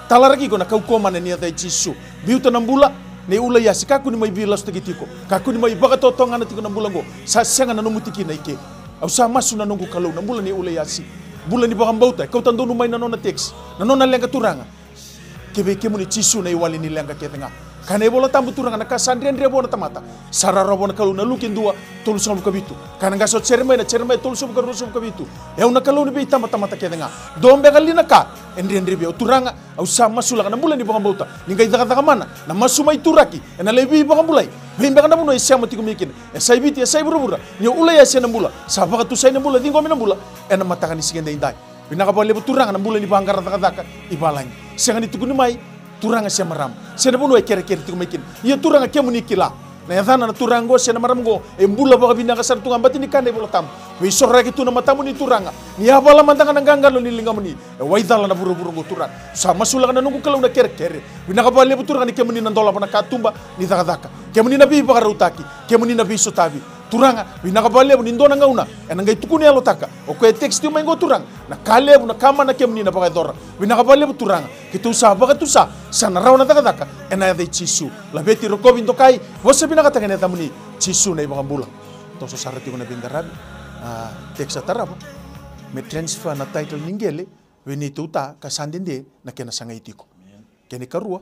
talaraki iko ena kaukauwa mana ni yaca i Jisu. Biuta na bula nei Ulaiasi, kakua ni mai veilasutaki tiko. Kakua ni mai vakatotogana tiko na bula qo. Sa sega na nomu tikina i ke. Au sa masu na noqu Kalou, na bula nei Ulaiasi. Bula ni vakabauta, e kauta donu mai na nona text, na nona leqa, Turaga. Ke vei kemuni Jisu na iwali ni leqa kece ga. Kaya na iVola Tabu Turaga na ka sa dredre vua na tamata, sa rawarawa vua na Kalou, na Luke dua, tolusagavulu ka vitu. Kaya na qase o Jeremaia, na Jeremaia tolusagavulu ka rua, tolusagavulu ka vitu. E au na Kalou ni veitabatamata kece ga. Dua beka li na ka e dredre vei au? Turaga, au sa masulaka na bula ni vakabauta. Ni qai cakacaka mana na masu mai turaki ena lai veivakabulai. Vei beka na vanua e sema tiko mai kina, e sa i Viti, e sa i vuravura, ni o ulai ese na bula, sa vakatusai na bula, ciqomi na bula ena mataka ni siga edaidai. Vinaka vakalevu Turaga na bula ni vaqara cakacaka i valagi. Sega ni tukuni mai Turaga se marama se na vanua e kerekere tiko mai kina. Ia Turaga, kemuni kila. Na yacana na turaga oqo se na marama oqo e bula vakavinaka sara tu ga, bati ni kaya na iVola Tabu, veisoraki tu na matamuni Turaga, ni yavala mada ga na qaqalo ni ligamuni. E waicala na vuravura oqo Turaga. Sa masulaka na noqu Kalou na kerekere. Vinaka vakalevu Turaga ni kemuni na dolava na katuba ni cakacaka. Kemuni na veivakarautaki, kemuni na veisotavi. Turaga, vinaka vakalevu ni dua na gauna ena qai tukuni yalotaka o koya e text tiko mai oqo Turaga, na ka levu, na ka mana kemuni na vakayacora. Vinaka vakalevu Turaga, keitou sa vakatusa, sa na rawa na cakacaka ena yaca i Jisu. Laveti, rokovi, dokai, vosa vinakataka ena yacamuni Jisu na iVakabula. Toso sara tiko na veiqaravi. A, text a tarava me transfer na title ni qele vei neitou ta, ka sa dede na kena sagai tiko. Kena ikarua,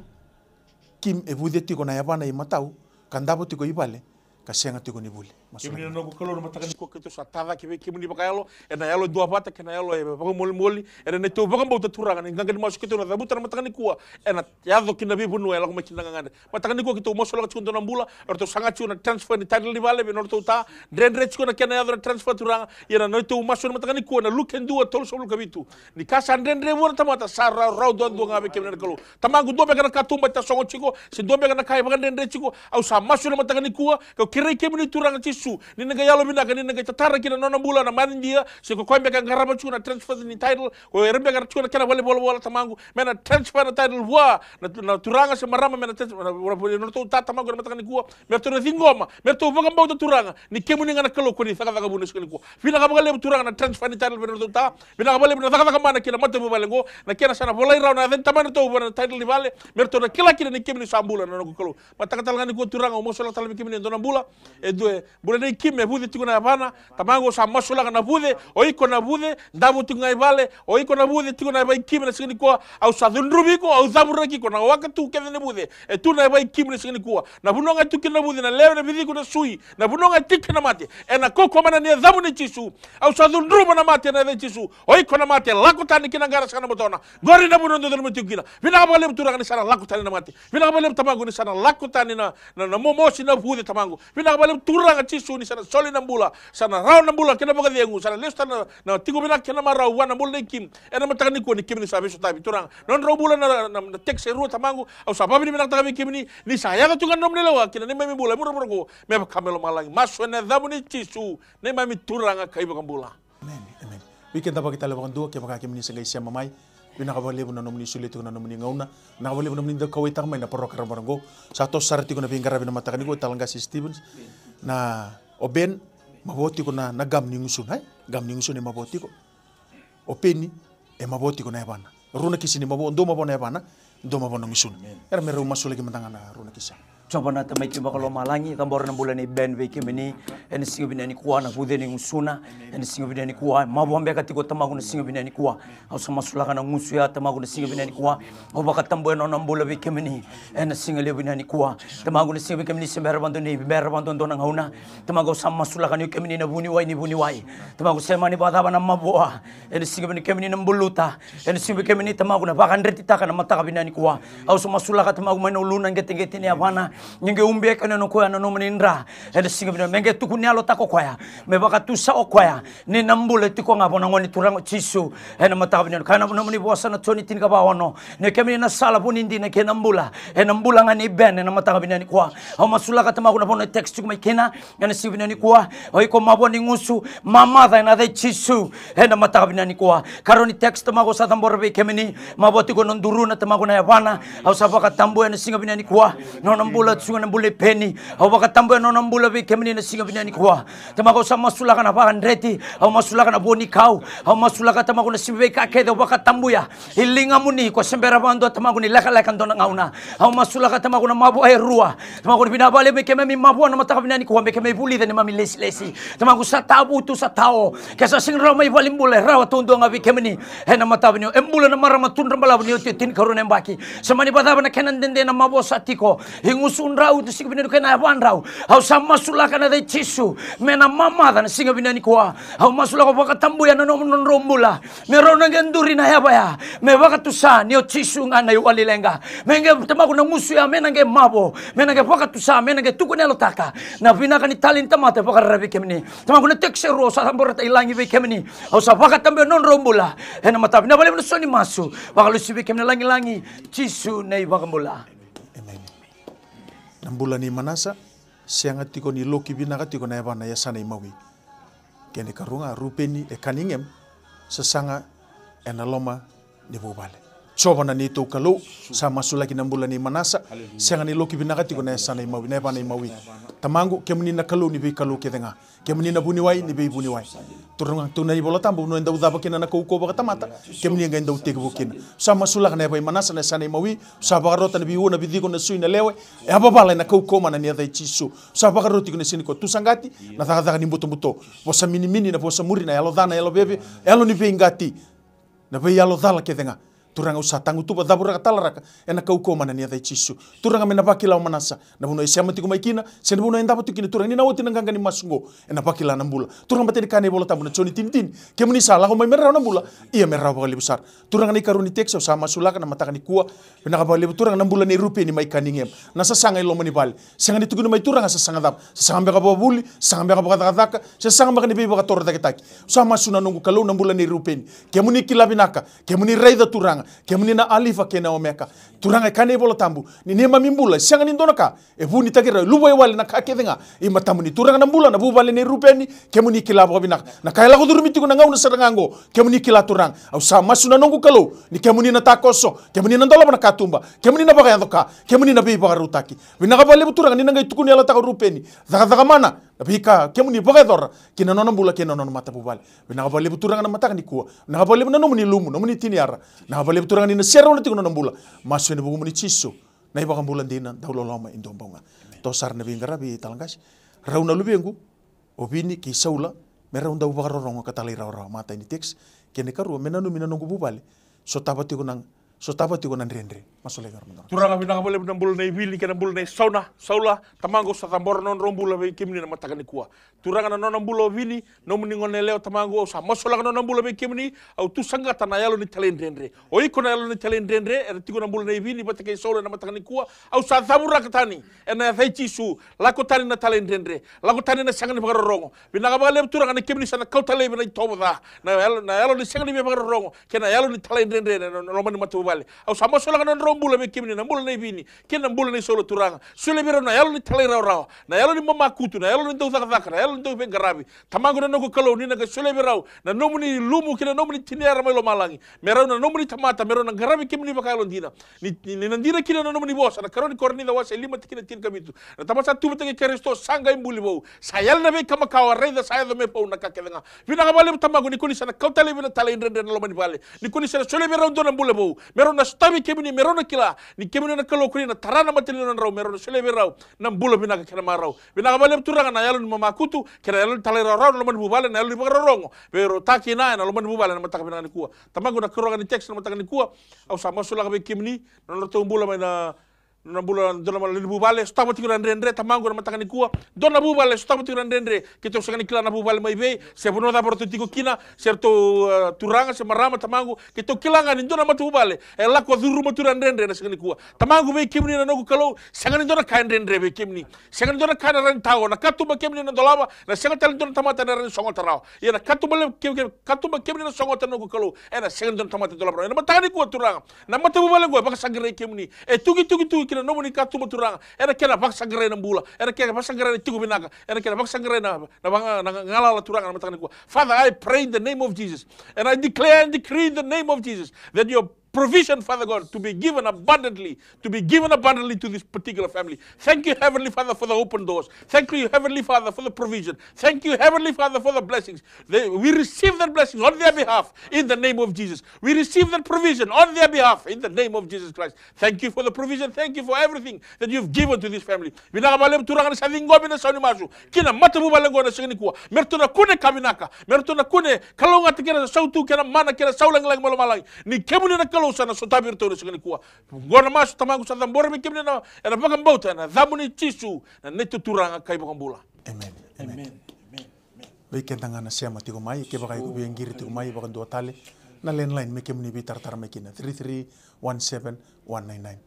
Kim e vuce tiko na yavana i matau ka davo tiko i vale ka sega tiko ni vuli. Kemuni na noqu Kalou, na mataka nikua keitou sa tacake vei kemuni vakayalo, ena yalo e duavata kei na yalo e vakamolimoli, ena neitou vakabauta Turaga ni qaqa ni masu keitou na cavuta na mataka nikua, ena yaco ki na veivanua e lako mai kina na gagadre. Mataka nikua keitou masulaka tiko dua na bula, eratou saga tiko na transfer ni title ni vale vei nodratou ta, dredre tiko na kena yaco na transfer Turaga, ia na neitou masu na mataka nikua na Luke dua, tolusagavulu ka vitu. Ni ka sa dredre vua na tamata sa rawarawa duadua ga vei kemuni na Kalou. Tamaqu, dua beka na katuba e tasogo tiko, se dua beka na ka e vakadredre tiko, au sa masu ena mataka nikua, kau kerei kemuni Turaga Jisu, ni na qai yalovinaka, ni na qai tatara kina na nona bula na manidia, se ko koya beka e qarava tiko na transfer ni title, ko ira beka era tiko na kena valenivolavola Tamaqu, me na transfer na title vua na, na turaga se marama, me na transfer na, na, na, na nodratou ta Tamaqu ena mataka nikua, me ratou na ciqoma, me ratou vakabauta Turaga ni kemuni ga na Kalou ko ni cakacaka vua na siga nikua. Vinaka vakalevu Turaga na transfer ni title vei nodratou ta. Vinaka vakalevu na cakacaka mana ki na matavuvale oqo, na kena sa na volai rawa na yaca ni tamadratou vua na title ni vale, me ratou na kila kina ni kemuni sa bula na noqu Kalou. Mataka tale ga nikua Turaga, au masulaka tale vei kemuni e dua na bula. E dua, e bula nei Kim, e vuce tiko na yavana. Tamaqu, au sa masulaka na vuce, o iko na vuce, davo tiko ga i vale, o iko na vuce tiko na yava i Kim ena siga nikua, au sa cudruvi iko, au cavuraki iko, na waka tu kece ni vuce e tu na yava i Kim ena siga nikua. Na vanua ga e tu kina na vuce, na lewe, na viciku, na sui, na vanua ga e tiko kina na mate, ena kaukaua mana ni yacamuni Jisu, au sa cudruva na mate ena yaca i Jisu. O iko na mate, lako tani ki na qara sega na botona. Qori na vanua dodonu mo tiko kina. Vinaka vakalevu Turaga ni sa na lako tani na mate. Vinaka vakalevu Tamaqu ni sa na lako tani na, na, na momosi, na vuce Tamaqu. Vinaka vakalevu Turaga Jisu ni sa na soli na bula, sa na rawa na bula kei na vakacegu, sa na lesu tale na, na tiko vinaka kei na marau vua na bula nei Kim. Ena mataka nikua ni kemuni sa veisotavi Turaga. Nodrau bula na, na, na text e rua Tamaqu, au sa vakavinavinakataka vei kemuni, ni sa yaco tu ga na nomuni lewa ki na neimami bula e vuravura oqo, me vaka mai lomalagi. Masu ena yacamuni Jisu, neimami Turaga ka iVakabula. Emeni, emeni. Vei keda vakitale vakadua, kevaka kemuni se qai sema mai, vinaka vakalevu na nomuni solia tiko na nomuni gauna. Vinaka vakalevu na nomuni dau kauwaitaka mai na parokaramu oqo. Sa toso sara tiko na veiqaravi na mataka nikua, Talaqase Stevens. Na, o Ben, mavoa tiko na, na gamu ni gusuna, e? Gamu ni gusuna e mavoa tiko. O Peni, e mavoa tiko na yavana. Rua na kisi ni mavoa, dua mavoa na yavana, dua mavoa na gusuna. Era me rau masulaki mada ga na rua na kisi. Jiova na Tamaiti vakalomalagi, cabora na bula nei Ben vei kemuni ena siga vinaka nikua, na vuce ni gusuna ena siga vinaka nikua. Mavoa beka tiko Tamaqu na siga vinaka nikua. Au sa masulaka na gusu ya Tamaqu na siga vinaka nikua. Au vakatabuya na nona bula vei kemuni ena siga levu vinaka nikua. Tamaqu na siga vei kemuni se bera vakadua ni bera vakadua dua na gauna. Tamaqu au sa masulaka ni o kemuni na vuniwai ni vuniwai. Tamaqu se mani vakacava na mavoa. Ena siga vinaka kemuni na buluta. Ena siga vinaka kemuni Tamaqu na vakadretitaka na mataka vinaka nikua. Au sa masulaka Tamaqu mai na uluna qeteqete ni yavana. Ni qai ubi kina o koya na nomuni dra. Ena siga vinaka me qai tukuni yalotaka o koya. Me vakatusa o koya. Ni na bula e tiko ga vua na Gone Turaga o Jisu. Ena mataka vinaka nikua. Kaya na nomuni vosa na Joni tinikava ono. Ni kemuni na sala, vuni dina kei na bula. Ena bula ga nei Ben ena mataka vinaka nikua. Au masulaka Tamaqu na vanua e text tiko mai kina. Ena siga vinaka nikua, o iko mavoa ni gusu, mamaca ena yaca i Jisu. Ena mataka vinaka nikua. Karua ni text Tamaqu au sa cabora vei kemuni, mavoa tiko na duruna Tamaqu na yavana. Au sa vakatabuya ena siga vinaka nikua. Nona bula Bula tu ga na bula i Peni. Au vakatabuya na nona bula vei kemuni na siga vinaka nikua. Tamaqu, au sa masulaka na vakadreti. Au masulaka na vuanikau. Au masulaka, Tamaqu, na sivi veika kece au vakatabuya i ligamuni, ko se bera vakadua, Tamaqu, ni lekaleka dua na gauna. Au masulaka, Tamaqu, na mavoa e rua. Tamaqu, ni vinaka vakalevu me keimami mavoa na mataka vinaka nikua, me keimami vulica neimami lesilesi. Tamaqu, sa tavutu, sa tao. Ke sa sega ni rawa mai valenibula, e rawa taudua ga vei kemuni. Ena mataka vinaka, e bula na marama tudra balavu ni oti e tinikarua na yabaki. Se mani vakacava na kena dede na mavoa sa tiko, e gusudrau na siga vinaka nikua, na yavadrau. Au sa masulaka na yaca i Jisu me na mamaca na siga vinaka nikua. Au masulaka, au vakatabuya na nomu, nodrau bula, me rau na qai duri na yava ya, me vakatusa ni o Jisu ga na iwali leqa. Me qai, Tamaqu, na gusu ya me na qai mavo, me na qai vakatusa, me na qai tukuni yalotaka na vinaka ni talei ni tamata e vakararavi kemuni. Tamaqu, na tekisi e rua au sa caborata i lagi vei kemuni. Au sa vakatabuya na nodrau bula. Ena mataka vinaka vakalevu na sau ni masu, vakalesui vei kemuni na lagilagi, Jisu na iVakabula. Emeni. Na bula nei Manasa, sega tiko ni loki vinaka tiko na yavana e yasana imawi. Kena ikarua ga, Rupeni e Kanigem, sasaga ena loma ni vuvale. Jiova na neitou Kalou, sa masulaki na bula nei Manasa, sega ni loki vinaka tiko na yasana imawi, na yavana imawi. Tamaqu, kemuni na Kalou ni veikalou kece ga. Kemuni na vuniwai ni veivuniwai. Turaga, tukuna na iVola Tabu, vanua e dau cava kina na kaukauwa vakatamata, kemuni e qai dau tekivu kina. Sa masulaka na yava i Manasa na yasana imawi, sa vakarota na veiua, na veiciko, na sui, na lewe, e a vavala ena kaukauwa mana ni yaca i Jisu. Sa vakaroti iko na siga nikua, tu saqati na cakacaka ni butobuto, vosa minimini, na vosa muri, na yalo ca, na yalo veve, yalo ni veiqati, na veiyalo cala kece ga. Turaga, au sa tagutuva, cavuraka, talaraka ena kaukauwa mana ni yaca i Jisu. Turaga, me na vakila o Manasa na vanua e sema tiko mai kina, se na vanua e davo tiko kina. Turaga, ni na oti na qaqa ni masu oqo, ena vakila na bula. Turaga, baleta ni kaya na iVola Tabu na Joni tinitini, kemuni sa lako mai me rawa na bula, ia me rawa vakalevu sara. Turaga, na ikarua ni tekisi au sa masulaka na mataka nikua. Vinaka vakalevu Turaga na bula nei Rupeni mai Kanigem, na sasaga i loma ni vale. Sega ni tukuni mai Turaga sasaga cava, sasaga beka vakavuli, sasaga beka vakacakacaka, se sasaga beka ni veivakatorocaketaki. Au sa masu na noqu Kalou na bula nei Rupeni. Kemuni kila vinaka, kemuni raica Turaga, kemuni na Alifa kei na Omeka. Turaga, e kaya na iVola Tabu ni neimami bula e sega ni dua na ka e vunitaki rau, e luvawale na ka kece ga i matamuni. Turaga, na bula, na vuvale nei Rupeni, kemuni kila vakavinaka. Na ka e lako curumi tiko na gauna sara ga oqo, kemuni kila Turaga. Au sa masu na noqu Kalou ni kemuni na takoso, kemuni na dolava na katuba, kemuni na vakayaco ka, kemuni na veivakarautaki. Vinaka vakalevu Turaga ni na qai tukuni yalotaka o Rupeni, cakacaka mana na veika kemuni vakayacora ki na nona bula kei na nona matavuvale. Vinaka vakalevu Turaga na mataka nikua. Vinaka vakalevu na nomuni lumu, nomuni tiniyara. Vinaka vakalevu Turaga ni na serauna tiko na nona bula. Masu ena vukumuni Jisu, na iVakabula dina, dau loloma, e dua bau ga. Toso sara na veiqaravi, Talaqasi. Rau na luvequ, o Vini kei Saula, me rau dau vakarorogo ka talairawarawa, matai ni tekisi. Kena ikarua, me nanumi na noqu vuvale, sotava tiko na, sotava tiko na dredre. Masulaki rau. Turaga, vinaka vakalevu na bula nei Vini kei na bula nei Sauna, Saula. Tamaqu, au sa cabora na nodrau bula vei kemuni na mataka nikua. Turaga, na nona bula o Vini, nomuni goneyalewa, Tamaqu, au sa masulaka na nona bula vei kemuni. Au tu saqata na yalo ni talaidredre. O iko na yalo ni talaidredre era tiko na bula nei Vini vata kei Saula ena mataka nikua. Au sa cavuraka tani ena yaca i Jisu. Lako tani na talaidredre, lako tani na sega ni vakarorogo. Vinaka vakalevu Turaga ni kemuni sa na kauta laivi na itovo ca, na yalo, na yalo ni sega ni via vakarorogo kei na yalo ni talaidredre ena, na loma ni matavuvale. Au sa masulaka na nodrau bula vei kemuni, na bula nei Vini kei na bula nei Saula, Turaga. Solia vei rau na yalo ni talairawarawa, na yalo ni mamakutu, na yalo ni dau cakacaka, na yalo ni dau veiqaravi. Tamaqu, na noqu Kalou, ni na qai solia vei rau na nomuni lumu kei na nomuni tiniyara mai lomalagi, me rau na nomuni tamata, me rau na qaravi kemuni vakayalodina. Ni, ni, ni na dina kina na nomuni vosa, na karua ni Korinica wase lima tikina tinikavitu. Na tamata sa tuvutaki Karisito sa qai buli vou. Sa yali na veika makawa, raica, sa yaco me vou na ka kece ga. Vinaka vakalevu Tamaqu ni koni sa na kauta laivi na talaidredre ena loma ni vale. Ni koni sa na solia vei rau dua na bula vou, me rau na sotavi kemuni, me rau na kila ni kemuni na Kalou, koni na tara na mata ni nodrau, me rau na solia vei rau na bula vinaka kei na marau. Vinaka vakalevu Turaga na yalo ni mamakutu kei na yalo ni talairawarawa ena loma ni vuvale, na yalo ni vakarorogo, veirautaki na ena loma ni vuvale ena mataka vinaka nikua. Tamaqu, na karua ga ni tekisi ena mataka nikua, au sa masulaka vei kemuni, na nodratou bula mai na, na bula, dua na lewe ni vuvale sotava tiko na dredre, Tamaqu, ena mataka nikua. Dua na vuvale sotava tiko na dredre. Keitou sega ni kila na vuvale mai vei, se vanua cava ratou tiko kina, se ratou, e, turaga se marama, Tamaqu. Keitou kila ga ni dua na matavuvale e lako curuma tu na dredre ena siga nikua. Tamaqu, vei kemuni na noqu Kalou, sega ni dua na ka e dredre vei kemuni. Sega ni dua na ka ena rawa ni tao. Na katuba kemuni na dolava, na sega tale ni dua na tamata ena rawa ni sogota rawa. Ia na katuba levu ke, ke, katuba kemuni na sogota, na noqu Kalou, ena sega ni dua na tamata e dolava rawa. Ena mataka nikua Turaga, na matavuvale oqo e vakasaqarai kemuni. E tukituki tu ki na nomuni katuba Turaga, ena kena vakasaqarai na bula, ena kena vakasaqarai na tiko vinaka, ena kena vakasaqarai na, na vaga, na galala Turaga, na mataka nikua. Father, I pray in the name of Jesus, and I declare and decree in the name of Jesus that your provision, Father God, to be given abundantly, to be given abundantly to this particular family. Thank you, Heavenly Father, for the open doors. Thank you, Heavenly Father, for the provision. Thank you, Heavenly Father, for the blessings. They, we receive that blessing on their behalf in the name of Jesus. We receive that provision on their behalf in the name of Jesus Christ. Thank you for the provision. Thank you for everything that you've given to this family. Vinaka vakalevu Turaga ni sa ciqomi na sau ni masu ki na matavuvale oqo na siga nikua. Me ratou na kune ka vinaka. Me ratou na kune kalougata kei na sautu kei na mana kei na sau lagilagi mai lomalagi. Ni kemuni na Kalou sa na sotavi iratou na siga nikua. Oqo na masu Tamaqu sa cabora vei kemuni na, ena vakabauta ena yacamuni Jisu, na neitou Turaga ka iVakabula. Amen. Amen. Amen. Amen. Vei keda ga na sema tiko mai, kevaka iko via qiri tiko mai vakadua tale, na landline me kemuni veitaratara mai kina, three three one seven one nine nine.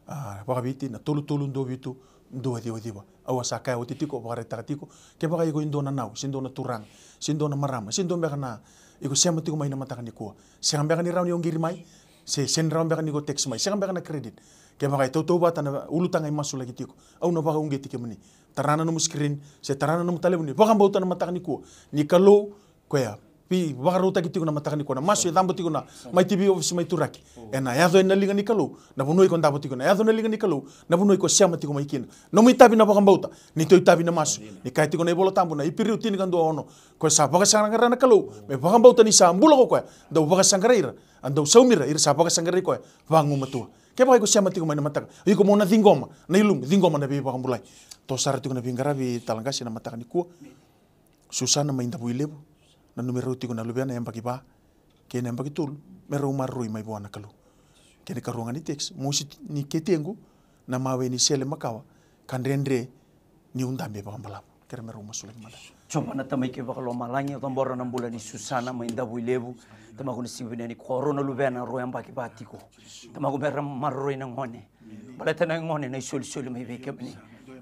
A, vakaviti na tolu tolu dua vitu dua ciwa ciwa. Au a sa kaya oti tiko, vakaraitaka tiko, kevaka iko e dua na nau se dua na turaga se dua na marama se dua beka na, iko sema tiko mai na mataka nikua, sega beka ni rawa ni o qiri mai, se sega ni rawa beka ni ko text mai, sega beka na credit. Kevaka e tautauvata na ulutaga e masulaki tiko, au na vakauqeti kemuni. Tara na nomu screen se tara na nomu talevoni, vakabauta na mataka nikua ni Kalou koya veivakarautaki tiko na mataka nikua, na masu e cabo tiko na Mai T V office mai Turaki. Ena yaco ena liga ni Kalou na vanua iko davo tiko, na yaco na liga ni Kalou na vanua iko sema tiko mai kina. Nomu itavi na vakabauta, ni tou itavi na masu. Ni kaya tiko na iVola Tabu na Iperiu tinikadua ono, koya sa vakasaqara na Kalou me vakabauta ni sa bula ko koya, dau vakasaqara ira, a dau saumi ira, ira sa vakasaqarai koya vagumatua. Kevaka iko sema tiko mai na mataka, iko mo na ciqoma na ilumu, ciqoma na veivakabulai. Toso sara tiko na veiqaravi, Talaqase, na mataka nikua. Susana mai Davuilevu, na numera tiko na luvena, yabaki va kei na yabaki tolu, me rau maroroi mai vua na Kalou. Kena ikarua ga ni text, mosi ni ketequ, na mawe ni sele makawa, ka dredre niu dabe vakabalavu. Kere me rau masulaki mada. Jiova na Tamai kei vakalomalagi, au cabora na bula ni Susana mai Davuilevu. Tamaqu, na siga vinaka nikua, rau na luvena, rau yabaki va tiko. Tamaqu, me ra maroroi na gone. Baleta na gone na isolisoli mai vei kemuni.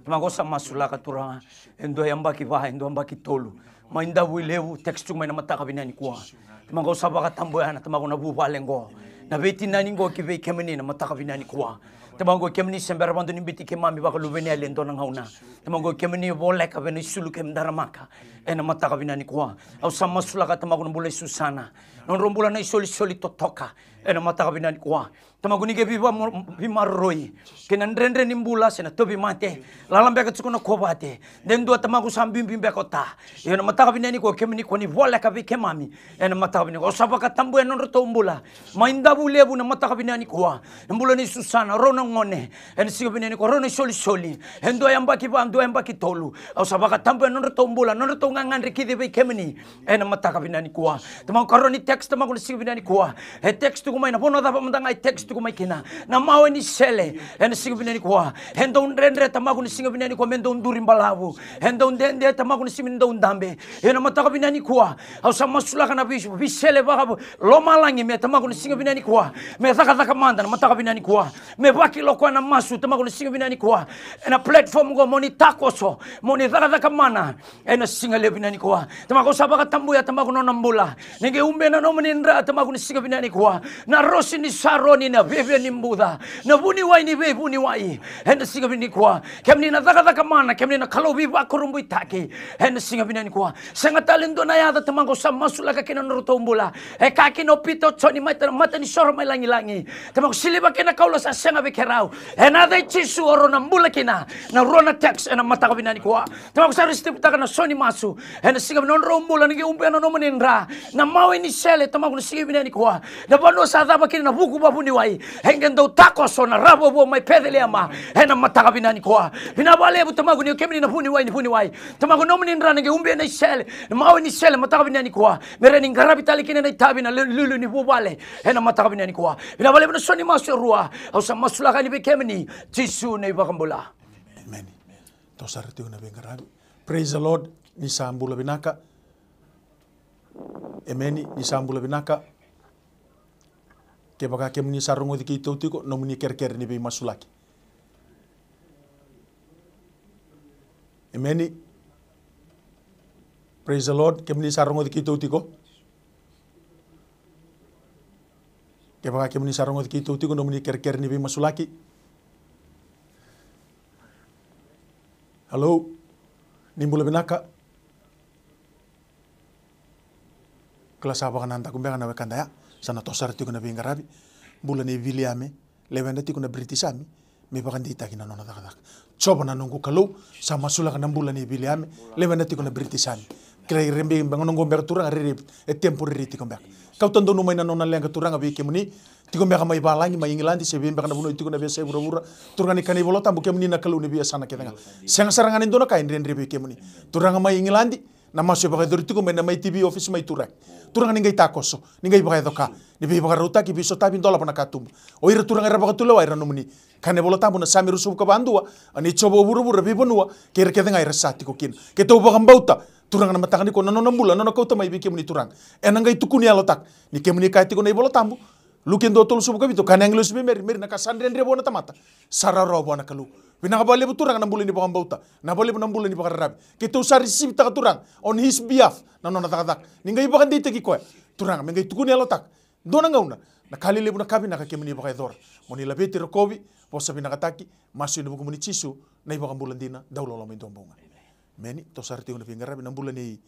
Tamaqu, au sa masulaka Turaga, e dua yabaki va, e dua yabaki tolu, mai Davuilevu, text tiko mai na mataka vinaka nikua. Tamaqu, au sa vakatabuya na, Tamaqu, na vuvale qo, na veitinani qo ki vei kemuni na mataka vinaka nikua. Tamaqu, kemuni se bera vakadua ni biuti keimami vakaluveniyali e dua na gauna. Tamaqu, kemuni voleka vei na isulu kei Daramaka ena mataka vinaka nikua. Au sa masulaka, Tamaqu, na bula i Susana, nodrau bula na isolisoli totoka ena mataka vinaka nikua. Tamaqu, ni qai veiva-, veimaroroi kei na dredre ni bula se na tauvimate, lala beka tiko na kovate, de dua, Tamaqu, sa biubiu beka o ta. Ia na mataka vinaka nikua, kemuni ko ni voleka vei keimami ena mataka vinaka nikua. Au sa vakatabuya na nodratou bula mai Davuilevu na mataka vinaka nikua. Na bula nei Susana, rau na gone, ena siga vinaka nikua, rau na isolisoli, e dua yabaki va, dua yabaki tolu. Au sa vakatabuya na nodratou bula, na nodratou gagadre ki vei kemuni ena mataka vinaka nikua. Tamaqu, karua ni text, Tamaqu, na siga vinaka nikua, e text tiko mai, na vanua cava mada ga e text tiko mai kina, na mawe ni sele ena siga vinaka nikua. E dau dredre, Tamaqu, na siga vinaka nikua, me dau duri balavu. E dau dede, Tamaqu, na siga ni dau dabe. Ena mataka vinaka nikua, au sa masulaka na vei-, veisele vakalomalagi me, Tamaqu, na siga vinaka nikua, me cakacaka mada na mataka vinaka nikua. Me vakila o koya na masu, Tamaqu, na siga vinaka nikua, ena platform qo, mo ni takoso, mo ni cakacaka mana ena siga levu vinaka nikua. Tamaqu, au sa vakatabuya, Tamaqu, na nona bula. Ni qai ubi na nomuni dra, Tamaqu, na siga vinaka nikua, na Rosi ni Saroni, na Viavia ni Buca, na Vuniwai ni veivuniwai, ena siga vinaka nikua. Kemuni na cakacaka mana, kemuni na Kalou veivakurabuitaki ena siga vinaka nikua. Sega tale e dua na yaca, Tamaqu, au sa masulaka kina na nodratou bula. E kaya kina o Pita, o Joni, mai ta-, matanisoro mai lagilagi, Tamaqu, siliva kei na koula sa sega vei keirau. Ena yaca i Jisu, o rau na bula kina na rua na text ena mataka vinaka nikua. Tamaqu, sa receive-taka na sau ni masu ena siga vinaka, nodrau bula, ni qai ubi na nomuni dra, na mawe ni sele, Tamaqu, na siga vinaka nikua. Na vanua sa cava kina na vuku vavuniwai, e qai dau takoso na ravovo mai Peceliema ena mataka vinaka nikua. Vinaka vakalevu, Tamaqu, ni o kemuni na Vuniwai ni vuniwai. Tamaqu, nomuni dra ni qai ubi na isele, na mawe ni sele, mataka vinaka nikua, me rawa ni qaravi tale kina na itavi, na liuliu ni vuvale ena mataka vinaka nikua. Vinaka vakalevu na sau ni masu e rua, au sa masulaka yani vei kemuni, Jisu na iVakabula. Emeni. Toso sara tiko na veiqaravi. Praise the Lord. Ni sa bula vinaka. Emeni. Ni sa bula vinaka. Kevaka kemuni sa rogoci keitou tiko, nomuni kerekere ni veimasulaki. Emeni. Praise the Lord. Kemuni sa rogoci keitou tiko? Kevaka kemuni sa rogoci keitou tiko, nomuni kerekere ni veimasulaki. Hello. Ni bula vinaka. Kila sa vakanadaku beka na wekada ya. Sa na toso sara tiko na veiqaravi. Bula nei Viliame, lewena tiko na British Army, me vakadeitaki na nona cakacaka. Jiova na noqu Kalou, sa masulaka na bula nei Viliame, lewena tiko na British Army. Kilai rebe beka noqu beka Turaga rairai e temporary tiko beka. Kauta donu mai na nona leqa Turaga vei kemuni, tiko beka mai valagi, mai Igiladi, se vei beka na vanua e tiko na veiyasai vuravura. Turaga ni kana iVola Tabu, kemuni na Kalou ni veiyasana kece ga. Sega sara ga ni dua na ka e dredre vei kemuni. Turaga mai Igiladi, na masu e vakayacori tiko mai na Mai T V office mai Turaga. Turaga ni qai takoso, ni qai vakayaco ka, ni veivakarautaki, veisotavi, dolava na katuba. O ira Turaga era vakatulewa ira nomuni. Kana iVola Tabu na Same ruasagavulu ka va dua, a ni Jiova o vuravura, veivanua, kei ira kece ga era sa tiko kina. Keitou vakabauta, Turaga na mataka nikua na nona bula, na nona kauta mai vei kemuni Turaga. Ena qai tukuni yalotaka, ni kemuni kaya tiko na iVola Tabu, Luke dua tolusagavulu ka vitu, kaya na agilosi vei Meri, Meri na ka sa dredre vua na tamata, sa rawarawa vua na Kalou. Vinaka vakalevu Turaga na bula ni vakabauta, na vakalevu na bula ni vakararavi. Keitou sa receive taka Turaga, on his behalf, na nona cakacaka. Ni qai vakadeitaki koya, Turaga, me qai tukuni yalotaka. Dua na gauna, na ka lelevu na ka vinaka kemuni vakayacora. Mo ni laveti, rokovi, vosa vinakataki, masu ena vukumuni Jisu, na iVakabula dina, dauloloma e dua bau ga. Emeni, tou sa ra tiko na veiqaravi, na bula nei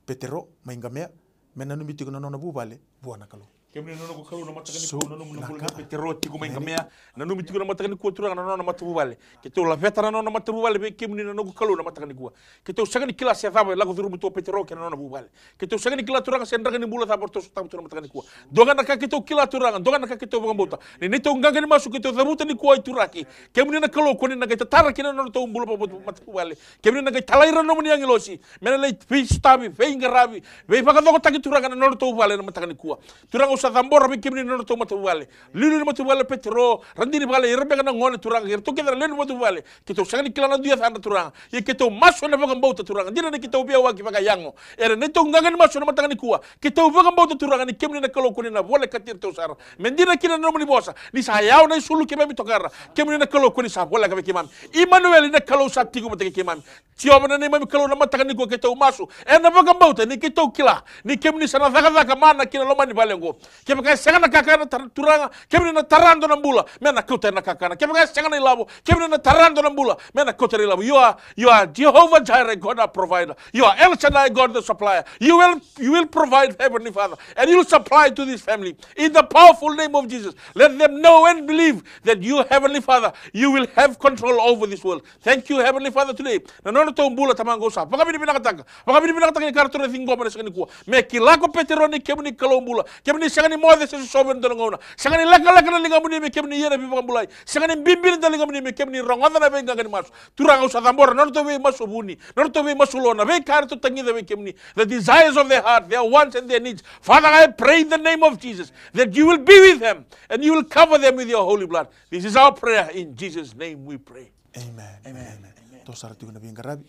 Petero, mai Qamea, me nanumi tiko na nona vuvale, vua na Kalou. Kemuni na noqu Kalou na mataka nikua, nanumi na bula nei Petero tiko mai Qamea, nanumi tiko na mataka nikua Turaga na nona matavuvale. Keitou laveta na nona matavuvale vei kemuni na noqu Kalou na mataka nikua. Keitou sega ni kila se cava e lako curuma tu o Petero kei na nona vuvale. Keitou sega ni kila Turaga se draganibula cava eratou sotava tu na mataka nikua. Dua ga na ka keitou kila Turaga, dua ga na ka keitou vakabauta. Ni neitou qaqa ni masu keitou cavuta nikua i Turaki. Kemuni na Kalou ko ni na qai tatara kina na nodratou bula vakavuvale. Kemuni na qai talai ira na nomuni agilosi me na lai veisotavi, veiqaravi, veivakacokotaki Turaga na nodratou vale na mataka nikua. Turaga au sa cabora vei kemuni na nodratou matavuvale. Liuliu ni matavuvale o Petero, radini vale, ira beka na gone Turaga, iratou kece na lewe ni matavuvale. Keitou sega ni kila na dui yacadra Turaga. Ia keitou masu ena vakabauta Turaga. Dina ni keitou veiyawaki vakayago. Ena neitou qaqa ni masu ena mataka nikua. Keitou vakabauta Turaga ni kemuni na Kalou ko ni na volekati iratou sara. Me dina kina na nomuni vosa. Ni sa yawa na isulu keimami tokara. Kemuni na Kalou ko ni sa voleka vei keimami. Imanueli na Kalou sa tiko vata kei keimami. Jiova na neimami Kalou na mataka nikua keitou masu. Ena vakabauta ni keitou kila. Ni kemuni sa na cakacaka mana kina loma ni vale oqo. Kevaka e sega na kakana tar-, Turaga. Kemuni na tara dua na bula. Me na kauta na kakana. Kevaka e sega na ilavo. Kemuni na tara dua na bula. Me na kauta na ilavo. You are, you are Jehovah Jireh, God our provider. You are El Shaddai, God the supplier. You will, you will provide, Heavenly Father. And you will supply to this family. In the powerful name of Jesus. Let them know and believe that you, Heavenly Father, you will have control over this world. Thank you, Heavenly Father, today. Na nodratou bula Tamaqu au sa vakavinavinakataka. Vakavinavinakataka ni ka ratou na ciqoma na siga nikua. Me kila ko Petero ni kemuni Kalou bula. Kemuni sega ni moce se sosovi ena dua na gauna. Sega ni lekaleka na ligamuni me kemuni ia na veivakabulai. Sega ni bibi na ligamuni me kemuni rogoca na veiqaqa ni masu. Turaga au sa cabora na nodratou veimasu vuni. Na nodratou veimasu lo na veika eratou tagica vei kemuni. The desires of their heart, their wants and their needs. Father, I pray in the name of Jesus that you will be with them and you will cover them with your holy blood. This is our prayer. In Jesus' name we pray. Amen. Amen. Amen. Amen. Tou sa ra tiko na veiqaravi.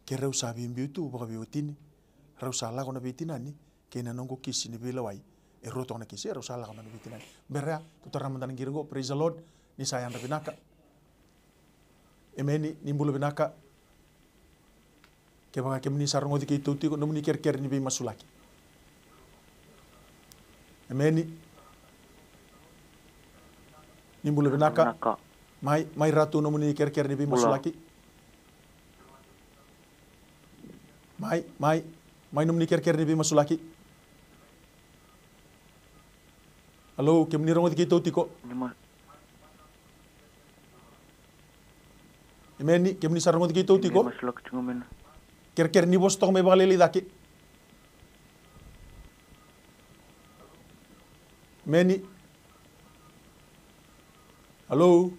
Keirau sa veibiu tu vakaveiwatini. Rau sa lako na veitinani kei na noqu kisi ni veilewai. E rua toka na kisi, e rau sa lako na veitinani. Bera ya, tou tara mada na qiri qo, praise the Lord. Ni sa yadra vinaka. Emeni, ni bula vinaka. Kevaka kemuni sa rogoci keitou tiko, nomuni kerekere ni veimasulaki. Emeni. Ni bula vinaka. Vinaka. Mai, mai Ratu, nomuni kerekere ni veimasulaki. Mai, mai, mai nomuni kerekere ni veimasulaki. Alo, kemuni rogoci keitou tiko? Ni ma- Emeni, kemuni sa rogoci keitou tiko? Ni masulaki tiko mena. Kerekere ni vosa toka mai vakalailai cake. Emeni. Alo?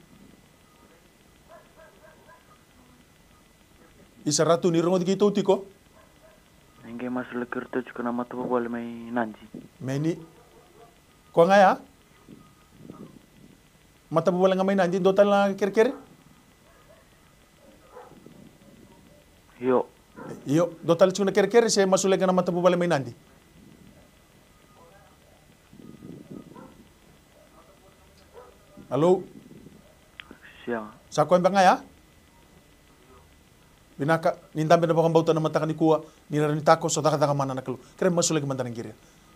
Isa Ratu, ni rogoci keitou tiko? Ni qai masulaki iratou tiko na matavuvale mai Nadi. Emeni. Koya ga ya? Matavuvale ga mai Nadi, dua tale na kerekere? Io. Io, dua tale tiko na kerekere se masulaki na matavuvale mai Nadi? Alo? Sia. Sa koya beka ga ya? Vinaka, ni dabe na vakabauta na mataka nikua, ni rawa ni takoso, cakacaka mana na Kalou. Kerea me masulaki mada na qiri.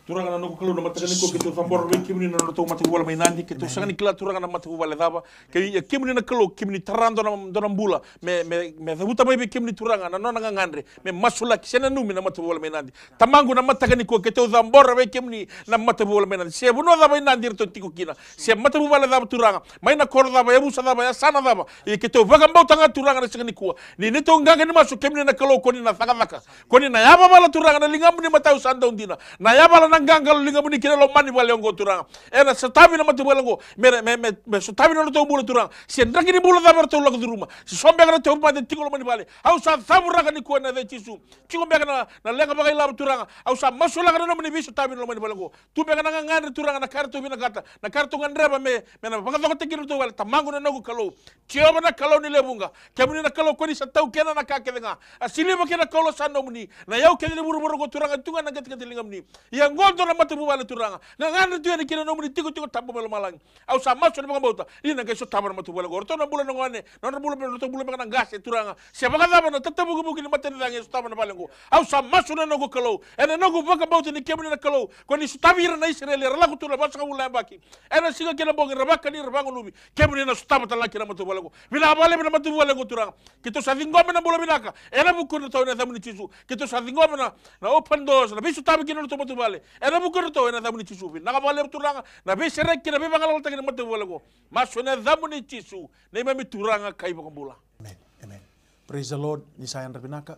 Turaga na noqu Kalou, na mataka nikua keitou cabora vei kemuni na nodratou matavuvale mai Nadi. Keitou sega ni kila, Turaga, na matavuvale cava. Kei, ia kemuni na Kalou, kemuni tara dua na, dua na bula me, me, me cavuta mai vei kemuni, Turaga, na nona gagadre me masulaki se nanumi na matavuvale mai Nadi. Tamaqu, na mataka nikua keitou cabora vei kemuni na matavuvale mai Nadi. Se vanua cava i Nadi eratou tiko kina, se matavuvale cava, Turaga, mai na koro cava, yavusa cava, yasana cava, ia keitou vakabauta ga, Turaga, na siga nikua ni neitou qaqa ni masu, kemuni na Kalou, ko ni na cakacaka. Ko ni na yavavala, Turaga, na ligamuni, matau sa dau dina. Na yavala, na qaqalo, ligamuni kina loma ni vale oqo, Turaga. Ena sotavi na matavuvale oqo me, me, me, me sotavi na nodratou bula, Turaga. Se draki ni bula cava eratou lako curuma, se so beka na tauvimate tiko loma ni vale, au sa cavuraka nikua ena yaca i Jisu. Tiko beka na, na leqa vakailavo, Turaga, au sa masulaka na nomuni veisotavi ena loma ni vale oqo. Tu beka na gagadre, Turaga, na ka eratou vinakata, na ka eratou gadreva me, me na vakacokotaki iratou vale. Tamaqu na noqu Kalou, Jiova na Kalou ni lewe vuqa, kemuni na Kalou, ko ni sa taukena na ka kece ga. A siliva kei na koula sa nomuni, na iyau kece ni vuravura oqo, Turaga, tu ga na qeteqete ni ligamuni. Ia oqo dua na matavuvale, Turaga, gagadre tu yani ki na nomuni tikotiko tabu mai lomalagi. Au sa masu ena vakabauta ni na qai sotava na matavuvale oqo. O ratou na bula na gone, na nodra bula, na nodratou bula beka na qase, Turaga, se vakacava na tatavukivuki ni matanicagi e sotava na vale oqo, au sa masu na noqu Kalou, ena noqu vakabauta ni kemuni na Kalou, ko ni sotavi ira na Isireli era lako tu na vasagavulu na yabaki. Ena siga kei na bogi era vakani, era vagunuvi, kemuni na sotava tale ga kina na matavuvale oqo. Vinaka vakalevu na matavuvale oqo, Turaga. Keitou sa ciqoma na bula vinaka ena vukudratou ena yacamuni Jisu. Keitou sa ciqoma na, na open doors, na veisotavi ki na nodratou matavuvale ena vukudratou ena yacamuni Jisu. Vinaka vakalevu, Turaga, na veisereki, na veivagalalataki na matavuvale oqo. Masu ena yacamuni Jisu, neimami Turaga ka iVakabula. Amen. Amen. Praise the Lord. Ni sa yadra vinaka.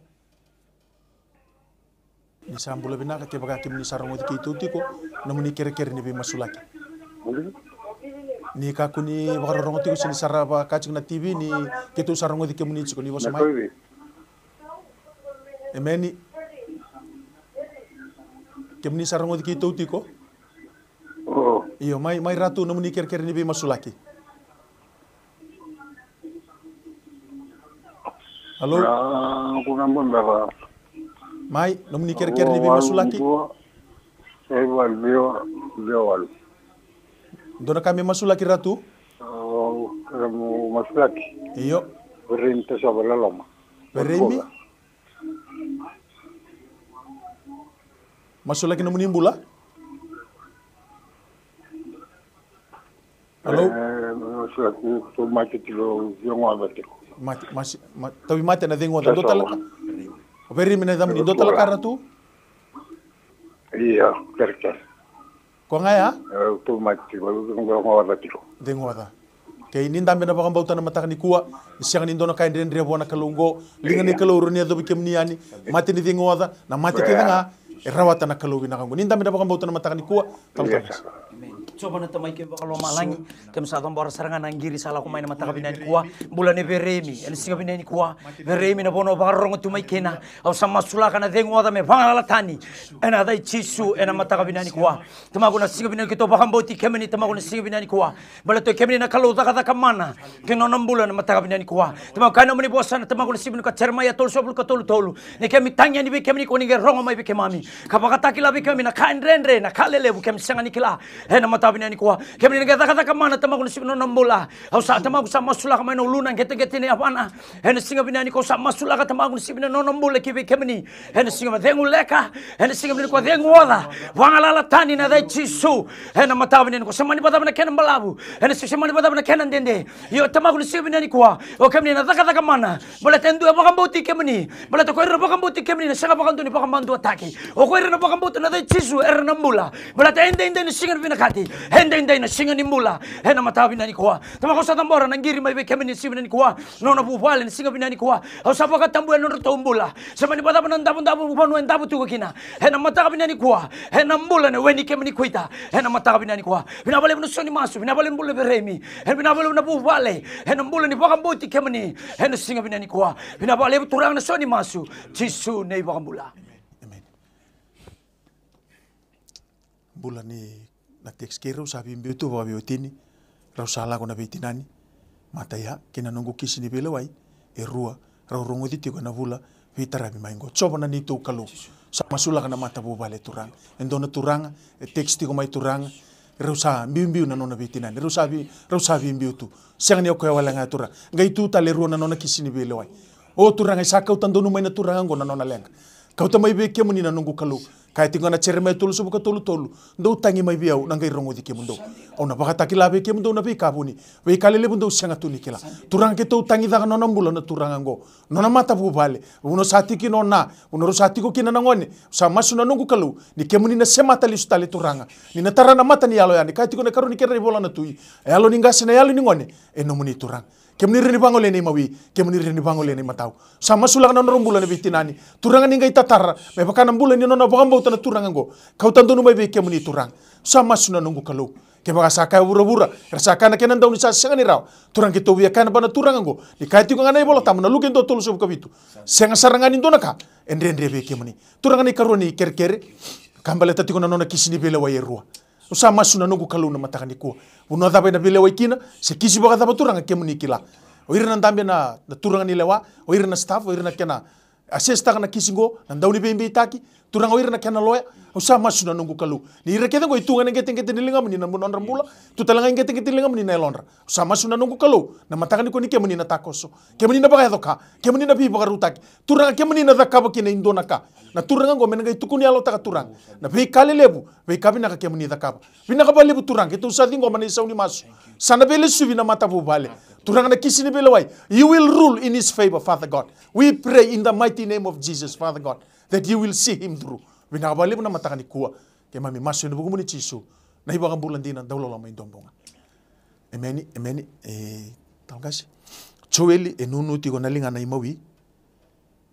Ni sa bula vinaka, kevaka kemuni sa rogoci keitou tiko, nomuni kerekere ni veimasulaki. Ni kakua ni vakarorogo tiko, se ni sa ra vaka tiko na T V, ni keitou sa rogoci kemuni tiko, ni vosa mai. Emeni. Kemuni sa rogoci keitou tiko? Io, mai, mai Ratu, nomuni kerekere ni veimasulaki. Alo? Mai, nomuni kerekere ni veimasulaki. Dua na ka me masulaki, Ratu? Io. Vereimi. Masulaki nomuni bula? Alo? Mate, mate, tauvimate na cegu oca, dua tale ka. O Vereimi na yacamuni, dua tale ka, Ratu? Io, kerekere. Ko ga ya? Cegu oca. Kei ni dabe na vakabauta na mataka nikua, ni sega ni dua na ka e dredre vua na Kalou oqo. Liga ni Kalou rawa ni yacovi kemuni yani. Mate ni cegu oca, na mate kece ga e rawata na Kalou vinaka oqo. Ni dabe na vakabauta na mataka nikua. Jiova na Tamai keimami vakalomalagi, keimami sa cabora sara ga na qiri sa lako mai na mataka vinaka nikua. Bula nei Vereimi ena siga vinaka nikua. Vereimi, na vanua vakarorogo tu mai kina, au sa masulaka na cegu oca me vagalala tani ena yaca i Jisu ena mataka vinaka nikua. Tamaqu, na siga vinaka keitou vakabauti kemuni, Tamaqu, na siga vinaka nikua. Baleta o kemuni na Kalou cakacaka mana ki na nona bula ena mataka vinaka nikua. Tamaqu, kaya na nomuni vosa na, Tamaqu, na siga vinaka nikua, Jeremaia tolusagavulu ka tolu, tolu, ni keimami tagi yani vei kemuni, ko ni qai rogo mai vei keimami ka vakatakila vei keimami na ka e dredre, na ka lelevu keimami sega ni kila. Ena mataka vinaka nikua, kemuni na qai cakacaka mana, Tamaqu, na siga vinaka ni nona bula. Au sa, Tamaqu, sa masulaka mai na uluna, qeteqete ni yavana. Ena siga vinaka nikua au sa masulaka, Tamaqu, na siga vinaka ni nona bula ki vei kemuni. Ena siga vinaka, cegu leka. Ena siga vinaka nikua, cegu oca, vagalala tani ena yaca i Jisu. Ena mataka vinaka nikua, sega ni vakacava na kena balavu, ena siga, sega ni vakacava na kena dede. Io, Tamaqu, na siga vinaka nikua, o kemuni na cakacaka mana. Baleta e dua e vakabauti kemuni. Baleta ko ira na vakabauti kemuni na sega vakadua ni vakamaduataki. O ko ira na vakabauta na yaca i Jisu, era na bula. Baleta edaidai na siga ni vinakati, edaidai na siga ni bula. Ena mataka vinaka nikua, Tamaqu, au sa cabora na qiri mai vei kemuni na siga vinaka nikua. Nona vuvale na siga vinaka nikua, au sa vakatabuya na nodratou bula. Sega ni vakacava na davodavo, vanua e davo tiko kina, ena mataka vinaka nikua, ena bula na we ni kemuni Kuita. Ena mataka vinaka nikua, vinaka vakalevu na sau ni masu, vinaka vakalevu na bula nei Vereimi. Ena vinaka vakalevu na vuvale, ena bula ni vakabauti kemuni ena siga vinaka nikua. Vinaka vakalevu Turaga na sau ni masu, Jisu na iVakabula. Emeni. Bula ni na text kei rau sa veibiu tu vakaveiwatini, rau sa lako na veitinani. Mata ya kei na noqu kisi ni veilewai e rua, rau rogoci tiko ena vula veitaravi mai oqo. Jiova na neitou Kalou, sa masulaka na matavuvale, Turaga. E dua na turaga e text tiko mai, Turaga, rau sa biubiu na nona veitinani, rau sa vei, rau sa veibiu tu. Sega ni o koya wale ga, Turaga, qai tu tale e rua na nona kisi ni veilewai. O Turaga, e sa kauta donu mai na turaga oqo na nona leqa. Kauta mai vei kemuni na noqu Kalou. Kaya tiko ga na Jeremaia tolusagavulu ka tolu tolu, dou tagi mai vei au, na qai rogoci kemudou. Au na vakatakila vei kemudou na veika vuni, veika lelevu dou sega tu ni kila. Turaga, keitou tagicaka na nona bula na turaga oqo, nona matavuvale, vanua sa tiko kina o Na, vanua rau sa tiko kina na gone. Sa masu na noqu Kalou ni kemuni na semata lesu tale, Turaga, ni na tara na mata ni yalo yani. Kaya tiko na ikarua ni kedra ivola na Tui, e yalo ni qase, na yalo ni gone, e nomuni, Turaga. Kemuni ira ni vagolea na imawi, kemuni ira ni vagolea na imatau. Sa masulaka na nodra bula na veitinani. Turaga, ni qai tatara me vaka na bula ni nona vakabauta na turaga oqo. Kauta donu mai vei kemuni, Turaga. Sa masu na noqu Kalou. Kevaka sa kaya o vuravura, era sa kaya na kena dau ni sa sega ni rawa, Turaga, keitou via kaya na va na turaga oqo, ni kaya tiko ga na iVola Tabu, na Luke dua tolusagavulu ka vitu: Sega sara ga ni dua na ka e dredre vei kemuni. Turaga, na ikarua ni kerekere, ka baleta tiko na nona kisi ni veilewai e rua. Au sa masu na noqu Kalou na mataka nikua. Vanua cava ena veilewai kina, se kisi vakacava, Turaga, kemuni kila. O ira na dabe na, na turaga ni lewa, o ira na staff, o ira na kena assess-taka na kisi qo, na dauniveibeitaki, Turaga, o ira na kena loya. Au sa masu na noqu Kalou ni ira kece qo e tu ga ena qeteqete ni ligamuni na nodra bula, tu tale ga e qeteqete ni ligamuni na yalodra. Au sa masu na noqu Kalou na mataka nikua ni kemuni na takoso, kemuni na vakayaco ka, kemuni na veivakarautaki. Turaga, kemuni na cakava kina e dua na ka. Na turaga oqo me na qai tukuni yalotaka, Turaga, na veika lelevu, veika vinaka kemuni cakava. Vinaka vakalevu, Turaga, keitou sa ciqoma na isau ni masu. Sa na veilesuvi na matavuvale. Turaga, na kisi ni veilewai, you will rule in his favor, Father God. We pray in the mighty name of Jesus, Father God, that you will see him through. Vinaka vakalevu na mataka nikua. Keimami masu ena vukumuni Jisu, na iVakabula dina, dauloloma, idobuga. Emeni, emeni. E, taloqase. Joeli, e nunu tiko na ligana imawi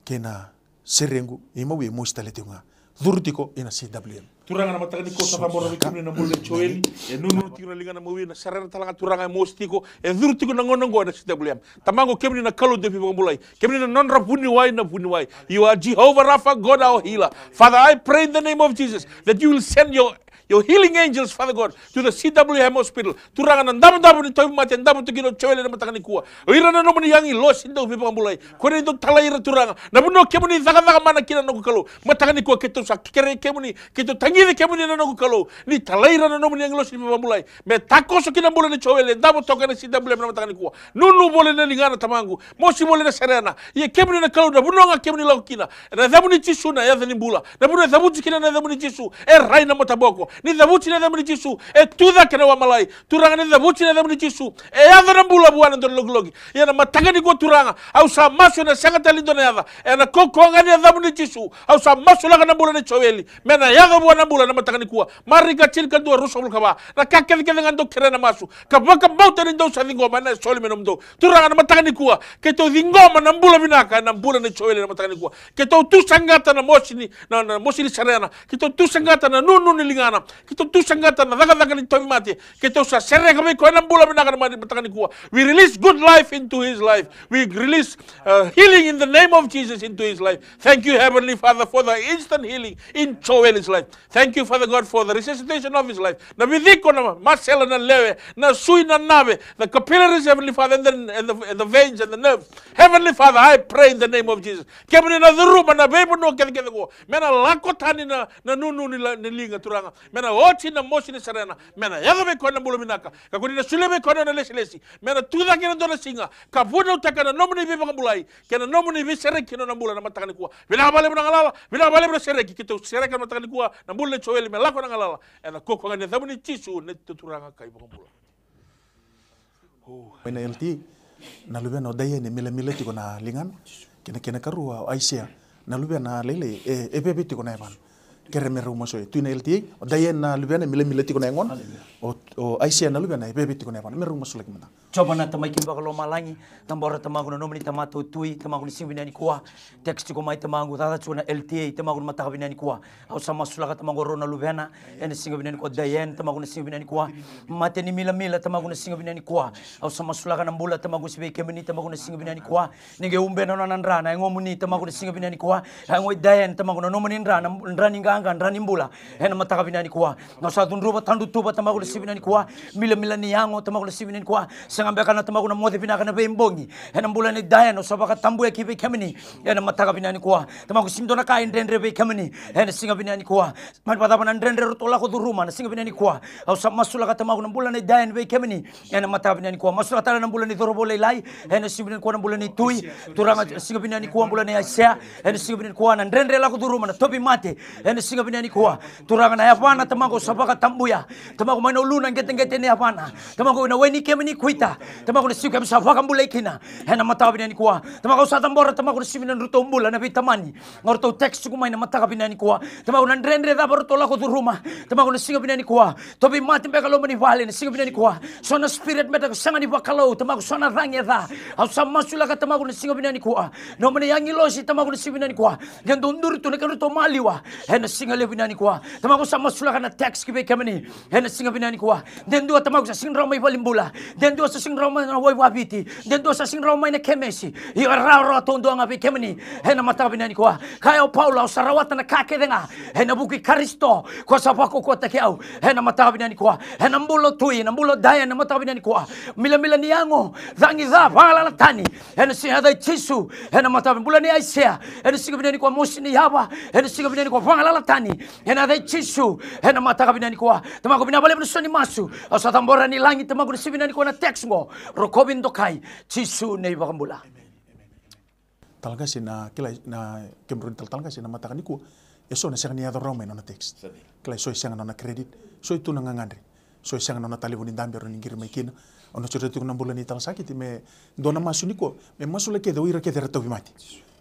kei na serequ imawi, e mosi tale tiko ga. Curu tiko ina C W M. Turaga, na mataka nikua sa cabora vei kemuni na bula nei Joeli. E nunu tiko na ligana imawi, na serena tale ga, Turaga, e mosi tiko. E curu tiko na gauna oqo ena C W M. Tamaqu, kemuni na Kalou dauveivakabulai. Kemuni na nodra vuniwai na vuniwai. You are Jehovah Rapha, God our healer. Father, I pray in the name of Jesus that you will send your, your healing angels, Father God, to the C W M hospital. Turaga, na davodavo ni tauvimate e davo tu kina o Joeli ena mataka nikua, o ira na nomuni agilosi dauveivakabulai, ko ni dau talai ira, Turaga, na vanua kemuni cakacaka mana kina, na noqu Kalou. Mataka nikua keitou sa kerei kemuni, keitou tagici kemuni, na noqu Kalou, ni talai ira na nomuni agilosi ni veivakabulai me takoso ki na bula nei Joeli e davo toka ena C W M na mataka nikua. Nunu voli na ligana, Tamaqu. Mosi voli na serena. Ia kemuni na Kalou, na vanua ga kemuni lako kina, ena yacamuni Jisu na yaca ni bula. Na vanua e cavuti kina na yacamuni Jisu, e rai na mataboko. Ni cavuti na yacamuni Jisu, e tu cake na wamalai. Turaga, ni cavuti na yacamuni Jisu, e yaco na bula vua na dau lokiloki. Ia na mataka nikua, Turaga, au sa masu ena sega tale ni dua na yaca. Ena kaukaua ga ni yacamuni Jisu, au sa masulaka na bula nei Joeli me na yaco vua na bula na mataka nikua. Marika tinikadua, ruasagavulu ka va. Na ka kecekece ga dou kerea na masu, ka vakabauta ni dou sa ciqoma, ena soli me nomudou. Turaga, na mataka nikua keitou ciqoma na bula vinaka ena bula nei Joeli na mataka nikua. Keitou tu saqata na mosi ni, na, na mosi ni serena. Keitou tu saqata na nunu ni ligana. Keitou tu saqata na cakacaka ni tauvimate. Keitou sa sereka vei koya na bula vinaka na mataka nikua. We release good life into his life. We release, uh, healing in the name of Jesus into his life. Thank you, Heavenly Father, for the instant healing in Joel's life. Thank you, Father God, for the resuscitation of his life. Na viciko, na masela, na lewe, na sui, na nave, the capillaries, Heavenly Father, and the, and the, and the veins and the nerves. Heavenly Father, I pray in the name of Jesus. Kemuni na curuma na veivanua kecekece qo, me na lako tani na, na nunu ni la-, ni liga, Turaga. Me na oti na mosi ni serena. Me na yaco vei koya na bula vinaka. Ka ko ni na solia vei koya na lesilesi. Me na tu cake ena dua na siga ka vunautaka na nomuni veivakabulai kei na nomuni veisereki ena nona bula na mataka nikua. Vinaka vakalevu na galala, vinaka vakalevu na sereki. Keitou sereka na mataka nikua na bula nei Joeli me lako na galala. Ena kaukaua ga ni yacamuni Jisu, na Turaga ka iVakabula. Mai na L T A, na luvena o Diane, e milamila tiko na ligana. Kei na, kei na kena ikarua o Aisea, na luvena lailai, e, e veve tiko na yavana. Kere me rau masu, e tu na L T A, o Diane na luvena, e milamila tiko na yagona. O, o Aisea na luvena, e veve tiko na yavana. Me rau masulaki mada. Jiova na Tamai keimami vakalomalagi, cabora, Tamaqu, na nomuni tamata o Tui, Tamaqu, na siga vinaka nikua. Text tiko mai, Tamaqu, caca tiko na L T A, Tamaqu, na mataka vinaka nikua. Au sa masulaka, Tamaqu, o rau na luvena ena siga vinaka nikua, Diane, Tamaqu, na siga vinaka nikua. Mate ni milamila, Tamaqu, na siga vinaka nikua. Au sa masulaka na bula, Tamaqu, se vei kemuni, Tamaqu, na siga vinaka nikua. Ni qai ube na nona dra na yagomuni, Tamaqu, na siga vinaka nikua. Yago i Diane, Tamaqu, na nomuni dra, na dra ni qaqa, dra ni bula. Ena mataka vinaka nikua, au sa cudruva, tadutuva, Tamaqu, na siga vinaka nikua. Milamila ni yago, Tamaqu, na siga vinaka nikua. Sega Beka na Tamaqu na moce vinaka na veibogi. Ena bula nei Diane, au sa vakatabuyaki vei kemuni. Ena mataka vinaka nikua. Tamaqu, sega ni dua na ka e dredre vei kemuni. Ena siga vinaka nikua. Mai vakacava na dredre ratou lako curuma. Ena siga vinaka nikua. Au sa masulaka Tamaqu na bula nei Diane vei kemuni. Ena mataka vinaka nikua. Masulaka tale na bula nei cauravou lailai. Ena siga vinaka nikua na bula nei Tui. Turaga, siga vinaka nikua bula nei Aisea. Ena siga vinaka nikua na dredre lako curuma na tauvimate. Ena siga vinaka nikua. Turaga na yavana Tamaqu au sa vakatabuya. Tamaqu mai na uluna qeteqete ni yavana. Tamaqu ena wai ni kemuni kuita. Tamaqu na siga keimami sa vakabulai kina. Ena mataka vinaka nikua. Tamaqu au sa cabora Tamaqu na siga vinaka nodratou bula na veitamani. Ga ratou text tiko mai na mataka vinaka nikua. Tamaqu na dredre cava ratou lako curuma. Tamaqu na siga vinaka nikua. Tauvimate beka loma ni vale na siga vinaka nikua. So na spirit beka sega ni vakalou. Tamaqu so na cagi e ca. Au sa masulaka Tamaqu na siga vinaka nikua. Nomuni agilosi Tamaqu na siga vinaka nikua. De dodonu tu na kedratou maliwa. Ena siga levu vinaka nikua. Tamaqu sa masulaka na text ki vei kemuni. Ena siga vinaka nikua. De dua Tamaqu sa sega ni rawa mai valenibula. De dua sa sega ni rawa mai na wai vakaviti. De dua sa sega ni rawa mai na kemesi. Io e rawarawa taudua ga vei kemuni. Ena mataka vinaka nikua. Kaya o Paula au sa rawata na ka kece ga. Ena vuku i Karisito. Ko sa vakaukauataki au. Ena mataka vinaka nikua. Ena bula o Tui. Ena bula o Diane. Ena mataka vinaka nikua. Milamila ni yago. Cagi ca. Vagalala tani. Ena siga yaca i Jisu. Ena mataka vinaka bula ni Aisea. Ena siga vinaka nikua mosi ni yava. Ena siga vinaka nikua vagalala tani. Ena yaca i Jisu. Ena mataka vinaka nikua. Tamaqu vinaka vakalevu na so ni masu. Au sa cabora ni lagi Tamaqu na siga vinaka nikua na text qo. Rokovi dokai. Jisu na iVakabula. Talatala qase na kila na kemudrau ni talatala qase na mataka nikua. E so na sega ni yaco rawa mai nona text. Kila e so e sega nona credit. So e tu na gagadre. So e sega nona talevoni dabe rawa ni qiri mai kina. Au na sureta tiko na bula ni talatala Sakiti me dua na masu nikua me masulaki kece o ira kece era tauvimate.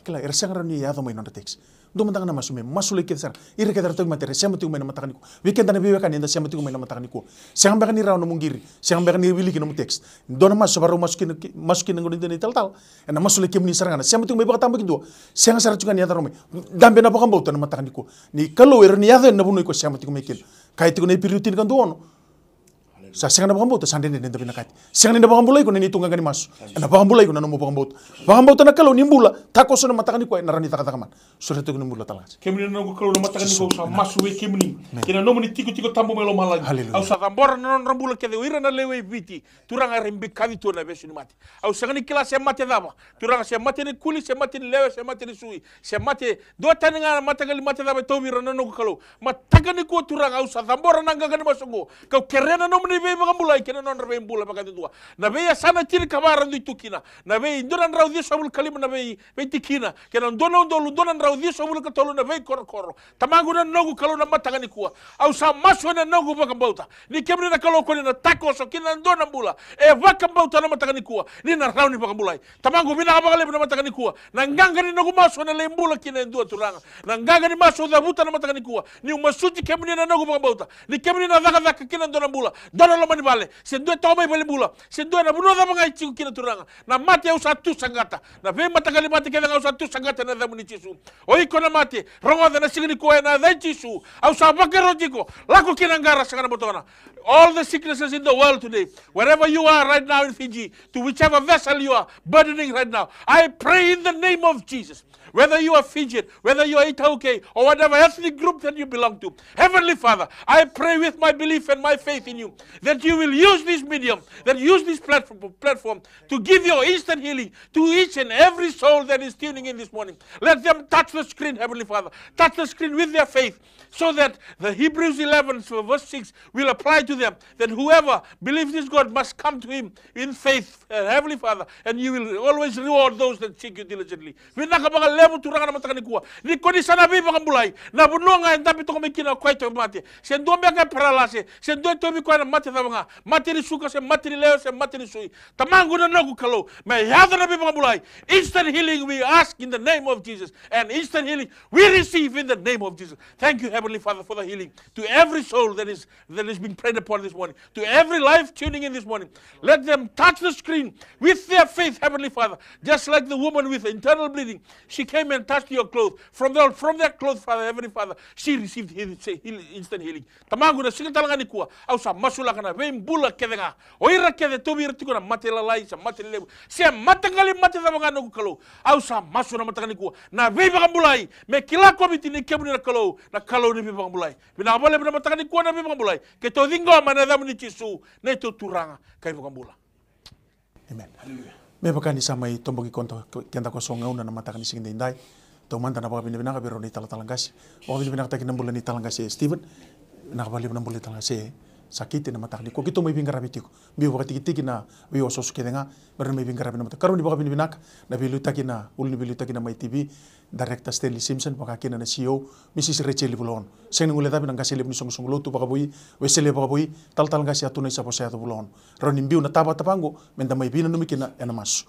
Kila era sega rawa ni yaco mai nodra text. Dua mada ga na masu me masulaki kece sara ira kece era tauvimate era sema tiko mai na mataka nikua. Vei keda na veiwekani eda sema tiko mai na mataka nikua. Sega beka ni rawa nomu qiri. Sega beka ni wiliki nomu text. Dua na masu sa vakarau masu kina, masu kina qo ni dua na italatala. Ena masulaki kemuni sara ga na sema tiko mai vakatabakidua. Sega sara tiko ga ni yaco rawa mai. Dabe na vakabauta na mataka nikua. Ni Kalou e rawa ni yaco yani na vanua iko sema tiko mai kina. Kaya tiko na Iperiu tinikadua ono. Sa sega na vakabauta sa dredre ni da vinakati. Sega ni na vakabulai iko na neitou qaqa ni masu. Ena vakabulai iko na nomu vakabauta. Vakabauta na Kalou ni bula. Takoso na mataka nikua ena rawa ni cakacaka mana. Sureta tiko ni bula talatala qase. Kemuni na noqu Kalou na mataka nikua au sa masu vei kemuni. Kei na nomuni tikotiko tabu mai lomalagi. Au sa cabora na nodra bula kece o ira na lewe i Viti. Turaga era bikavi tu ena vesu ni mate. Au sega ni kila se mate cava. Turaga se mate ni kuli, se mate ni lewe, se mate ni sui. Se mate, dua tani ga na mataqali mate cava e tauvi ira na noqu Kalou. Mataka nikua Turaga au sa cabora na qaqa ni masu oqo. Kau kerea na nomuni veivakabulai kei na nodra veibula vakayadudua. Na veiyasana tinikava era dui tu kina. Na vei dua na drau ciwasagavulu ka lima na vei, veitikina. Kei na dua na udolu, dua na drau ciwasagavulu ka tolu na veikorokoro. Tamaqu na noqu Kalou na mataka nikua. Au sa masu ena noqu vakabauta. Ni kemuni na Kalou ko ni na takoso kina na dua na bula. E vakabauta na mataka nikua. Ni na rawa ni vakabulai. Tamaqu vinaka vakalevu na mataka nikua. Na qaqa ni noqu masu ena lai bula kina e dua Turaga. Na qaqa ni masu au cavuta na mataka nikua. Niu masuti kemuni na noqu vakabauta. Ni kemuni na cakacaka kina na dua na bula. Dua na loma ni vale. Se dua e toka mai valenibula. Se dua ena vanua cava ga e tiko kina Turaga. Na mate au sa tu saqata. Na veimataqali mate kece ga au sa tu saqata ena yacamuni Jisu. O iko na mate, rogoca na siga nikua ena yaca i Jisu. Au sa vakaroti iko, lako ki na qara sega na botona. All the sicknesses in the world today, wherever you are right now in Fiji, to whichever vessel you are burdening right now, I pray in the name of Jesus. Whether you are Fijian, whether you are Itāukei, or whatever ethnic group that you belong to, Heavenly Father, I pray with my belief and my faith in you that you will use this medium, that use this platform, platform to give your instant healing to each and every soul that is tuning in this morning. Let them touch the screen, Heavenly Father. Touch the screen with their faith, so that the Hebrews eleven verse six will apply to them, that whoever believes this God must come to him in faith, uh, Heavenly Father, and you will always reward those that seek you diligently. Vinaka vakalevu Turaga na mataka nikua. Ni ko ni sa na veivakabulai. Na vanua ga e dabe toka mai kina o koya e tauvimate. Se dua beka e paralase. Se dua e tauvi koya na mate cava ga. Mate ni suka, se mate ni lewe, se mate ni sui. Tamaqu na noqu Kalou. Me yaco na veivakabulai. Instant healing we ask in the name of Jesus. And instant healing we receive in the name of Jesus. Thank you, Heavenly Father, for the healing to every soul that is, that is being prayed upon this morning. To every life tuning in this morning. Let them touch the screen with their faith, Heavenly Father. Just like the woman with internal bleeding. She came and touched your cloth. From the, from that cloth, Father, Heavenly Father, she received healing, say, healing, instant healing. Tamaqu na siga tale ga nikua, au sa masulaka na veibula kece ga. O ira kece tauvi ira tiko na mate lalai, se mate levu, se mataqali mate cava ga noqu Kalou. Au sa masu na mataka nikua. Na veivakabulai, me kila ko Viti ni kemuni na Kalou, na Kalou ni veivakabulai. Vinaka vakalevu na mataka nikua na veivakabulai. Keitou ciqoma ena yacamuni Jisu, neitou Turaga, ka iVakabula. Amen. Me vaka ni sa mai toboki koto keda ko so gauna na mataka ni siga daidai. Taumada na vakavinavinaka vei rau na italatala qase. Vakavinavinakataki na bula ni tala qase Stephen. Vinaka vakalevu na bula ni tala qase Sakiti na mataka nikua. Keitou mai veiqaravi tiko. Biu vakatikitiki na veiosooso kece ga. Me rau mai veiqaravi na mataka. Karua ni vakavinavinaka na veiliutaki na ulu ni veiliutaki na Mai T V. Director Stanley Simpson, vaka kina na C E O, Mrs Rachel Vulaono. Sega ni guilecavi na qase levu ni soqosoqo lotu vakavoui, Wesele vakavoui, talatala qase Atunai Savosa Yaco Vulaono. Rau ni biu na tavata vaqo, meda mai veinanumi kina ena masu.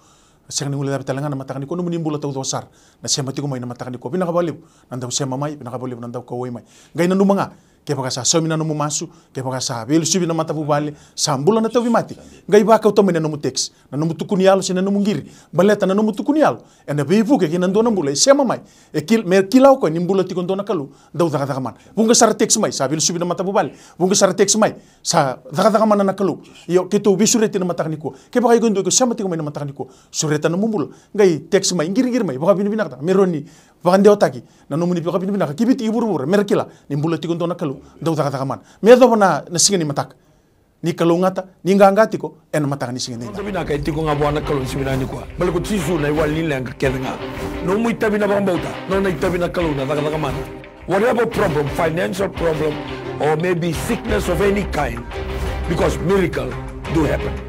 Sega ni guilecavi tale ga na mataka nikua, nomuni bula taucoko sara na sema tiko mai na mataka nikua. Vinaka vakalevu na dau sema mai, vinaka vakalevu na dau kauwai mai. Qai nanuma ga, kevaka sa saumi na nomu masu, kevaka sa veilesuvi na matavuvale, sa bula na tauvimate, qai vakauta mai na nomu text, na nomu tukuni yalo se na nomu qiri. Baleta na nomu tukuni yalo ena veivuke kei na dua na bula e sema mai. E kil, me kila o koya ni bula tiko dua na Kalou dau cakacaka mana. Vuqa sara text mai sa veilesuvi na matavuvale, vuqa sara text mai sa cakacaka mana na Kalou. Io, keitou veisureti na mataka nikua. Kevaka iko dua iko sema tiko mai na mataka nikua, sureta na nomu bula, qai text mai, qiriqiri mai, vakavinavinakataka me rawa ni vakadewataki na nomuni vakavinavinaka ki Viti, ki vuravura, me ra kila ni bula tiko dua na Kalou dau cakacaka mana. Me yacova na, na siga ni mataka, ni kalougata, ni qaqa tiko ena mataka ni siga ni. Noda vinaka e tiko ga vua na Kalou ni siga vinaka nikua. Baleta ko Jisu na iwali ni leqa kece ga. Nomu itavi na vakabauta, nona itavi na Kalou na cakacaka mana. Whatever problem, financial problem, or maybe sickness of any kind, because miracle do happen.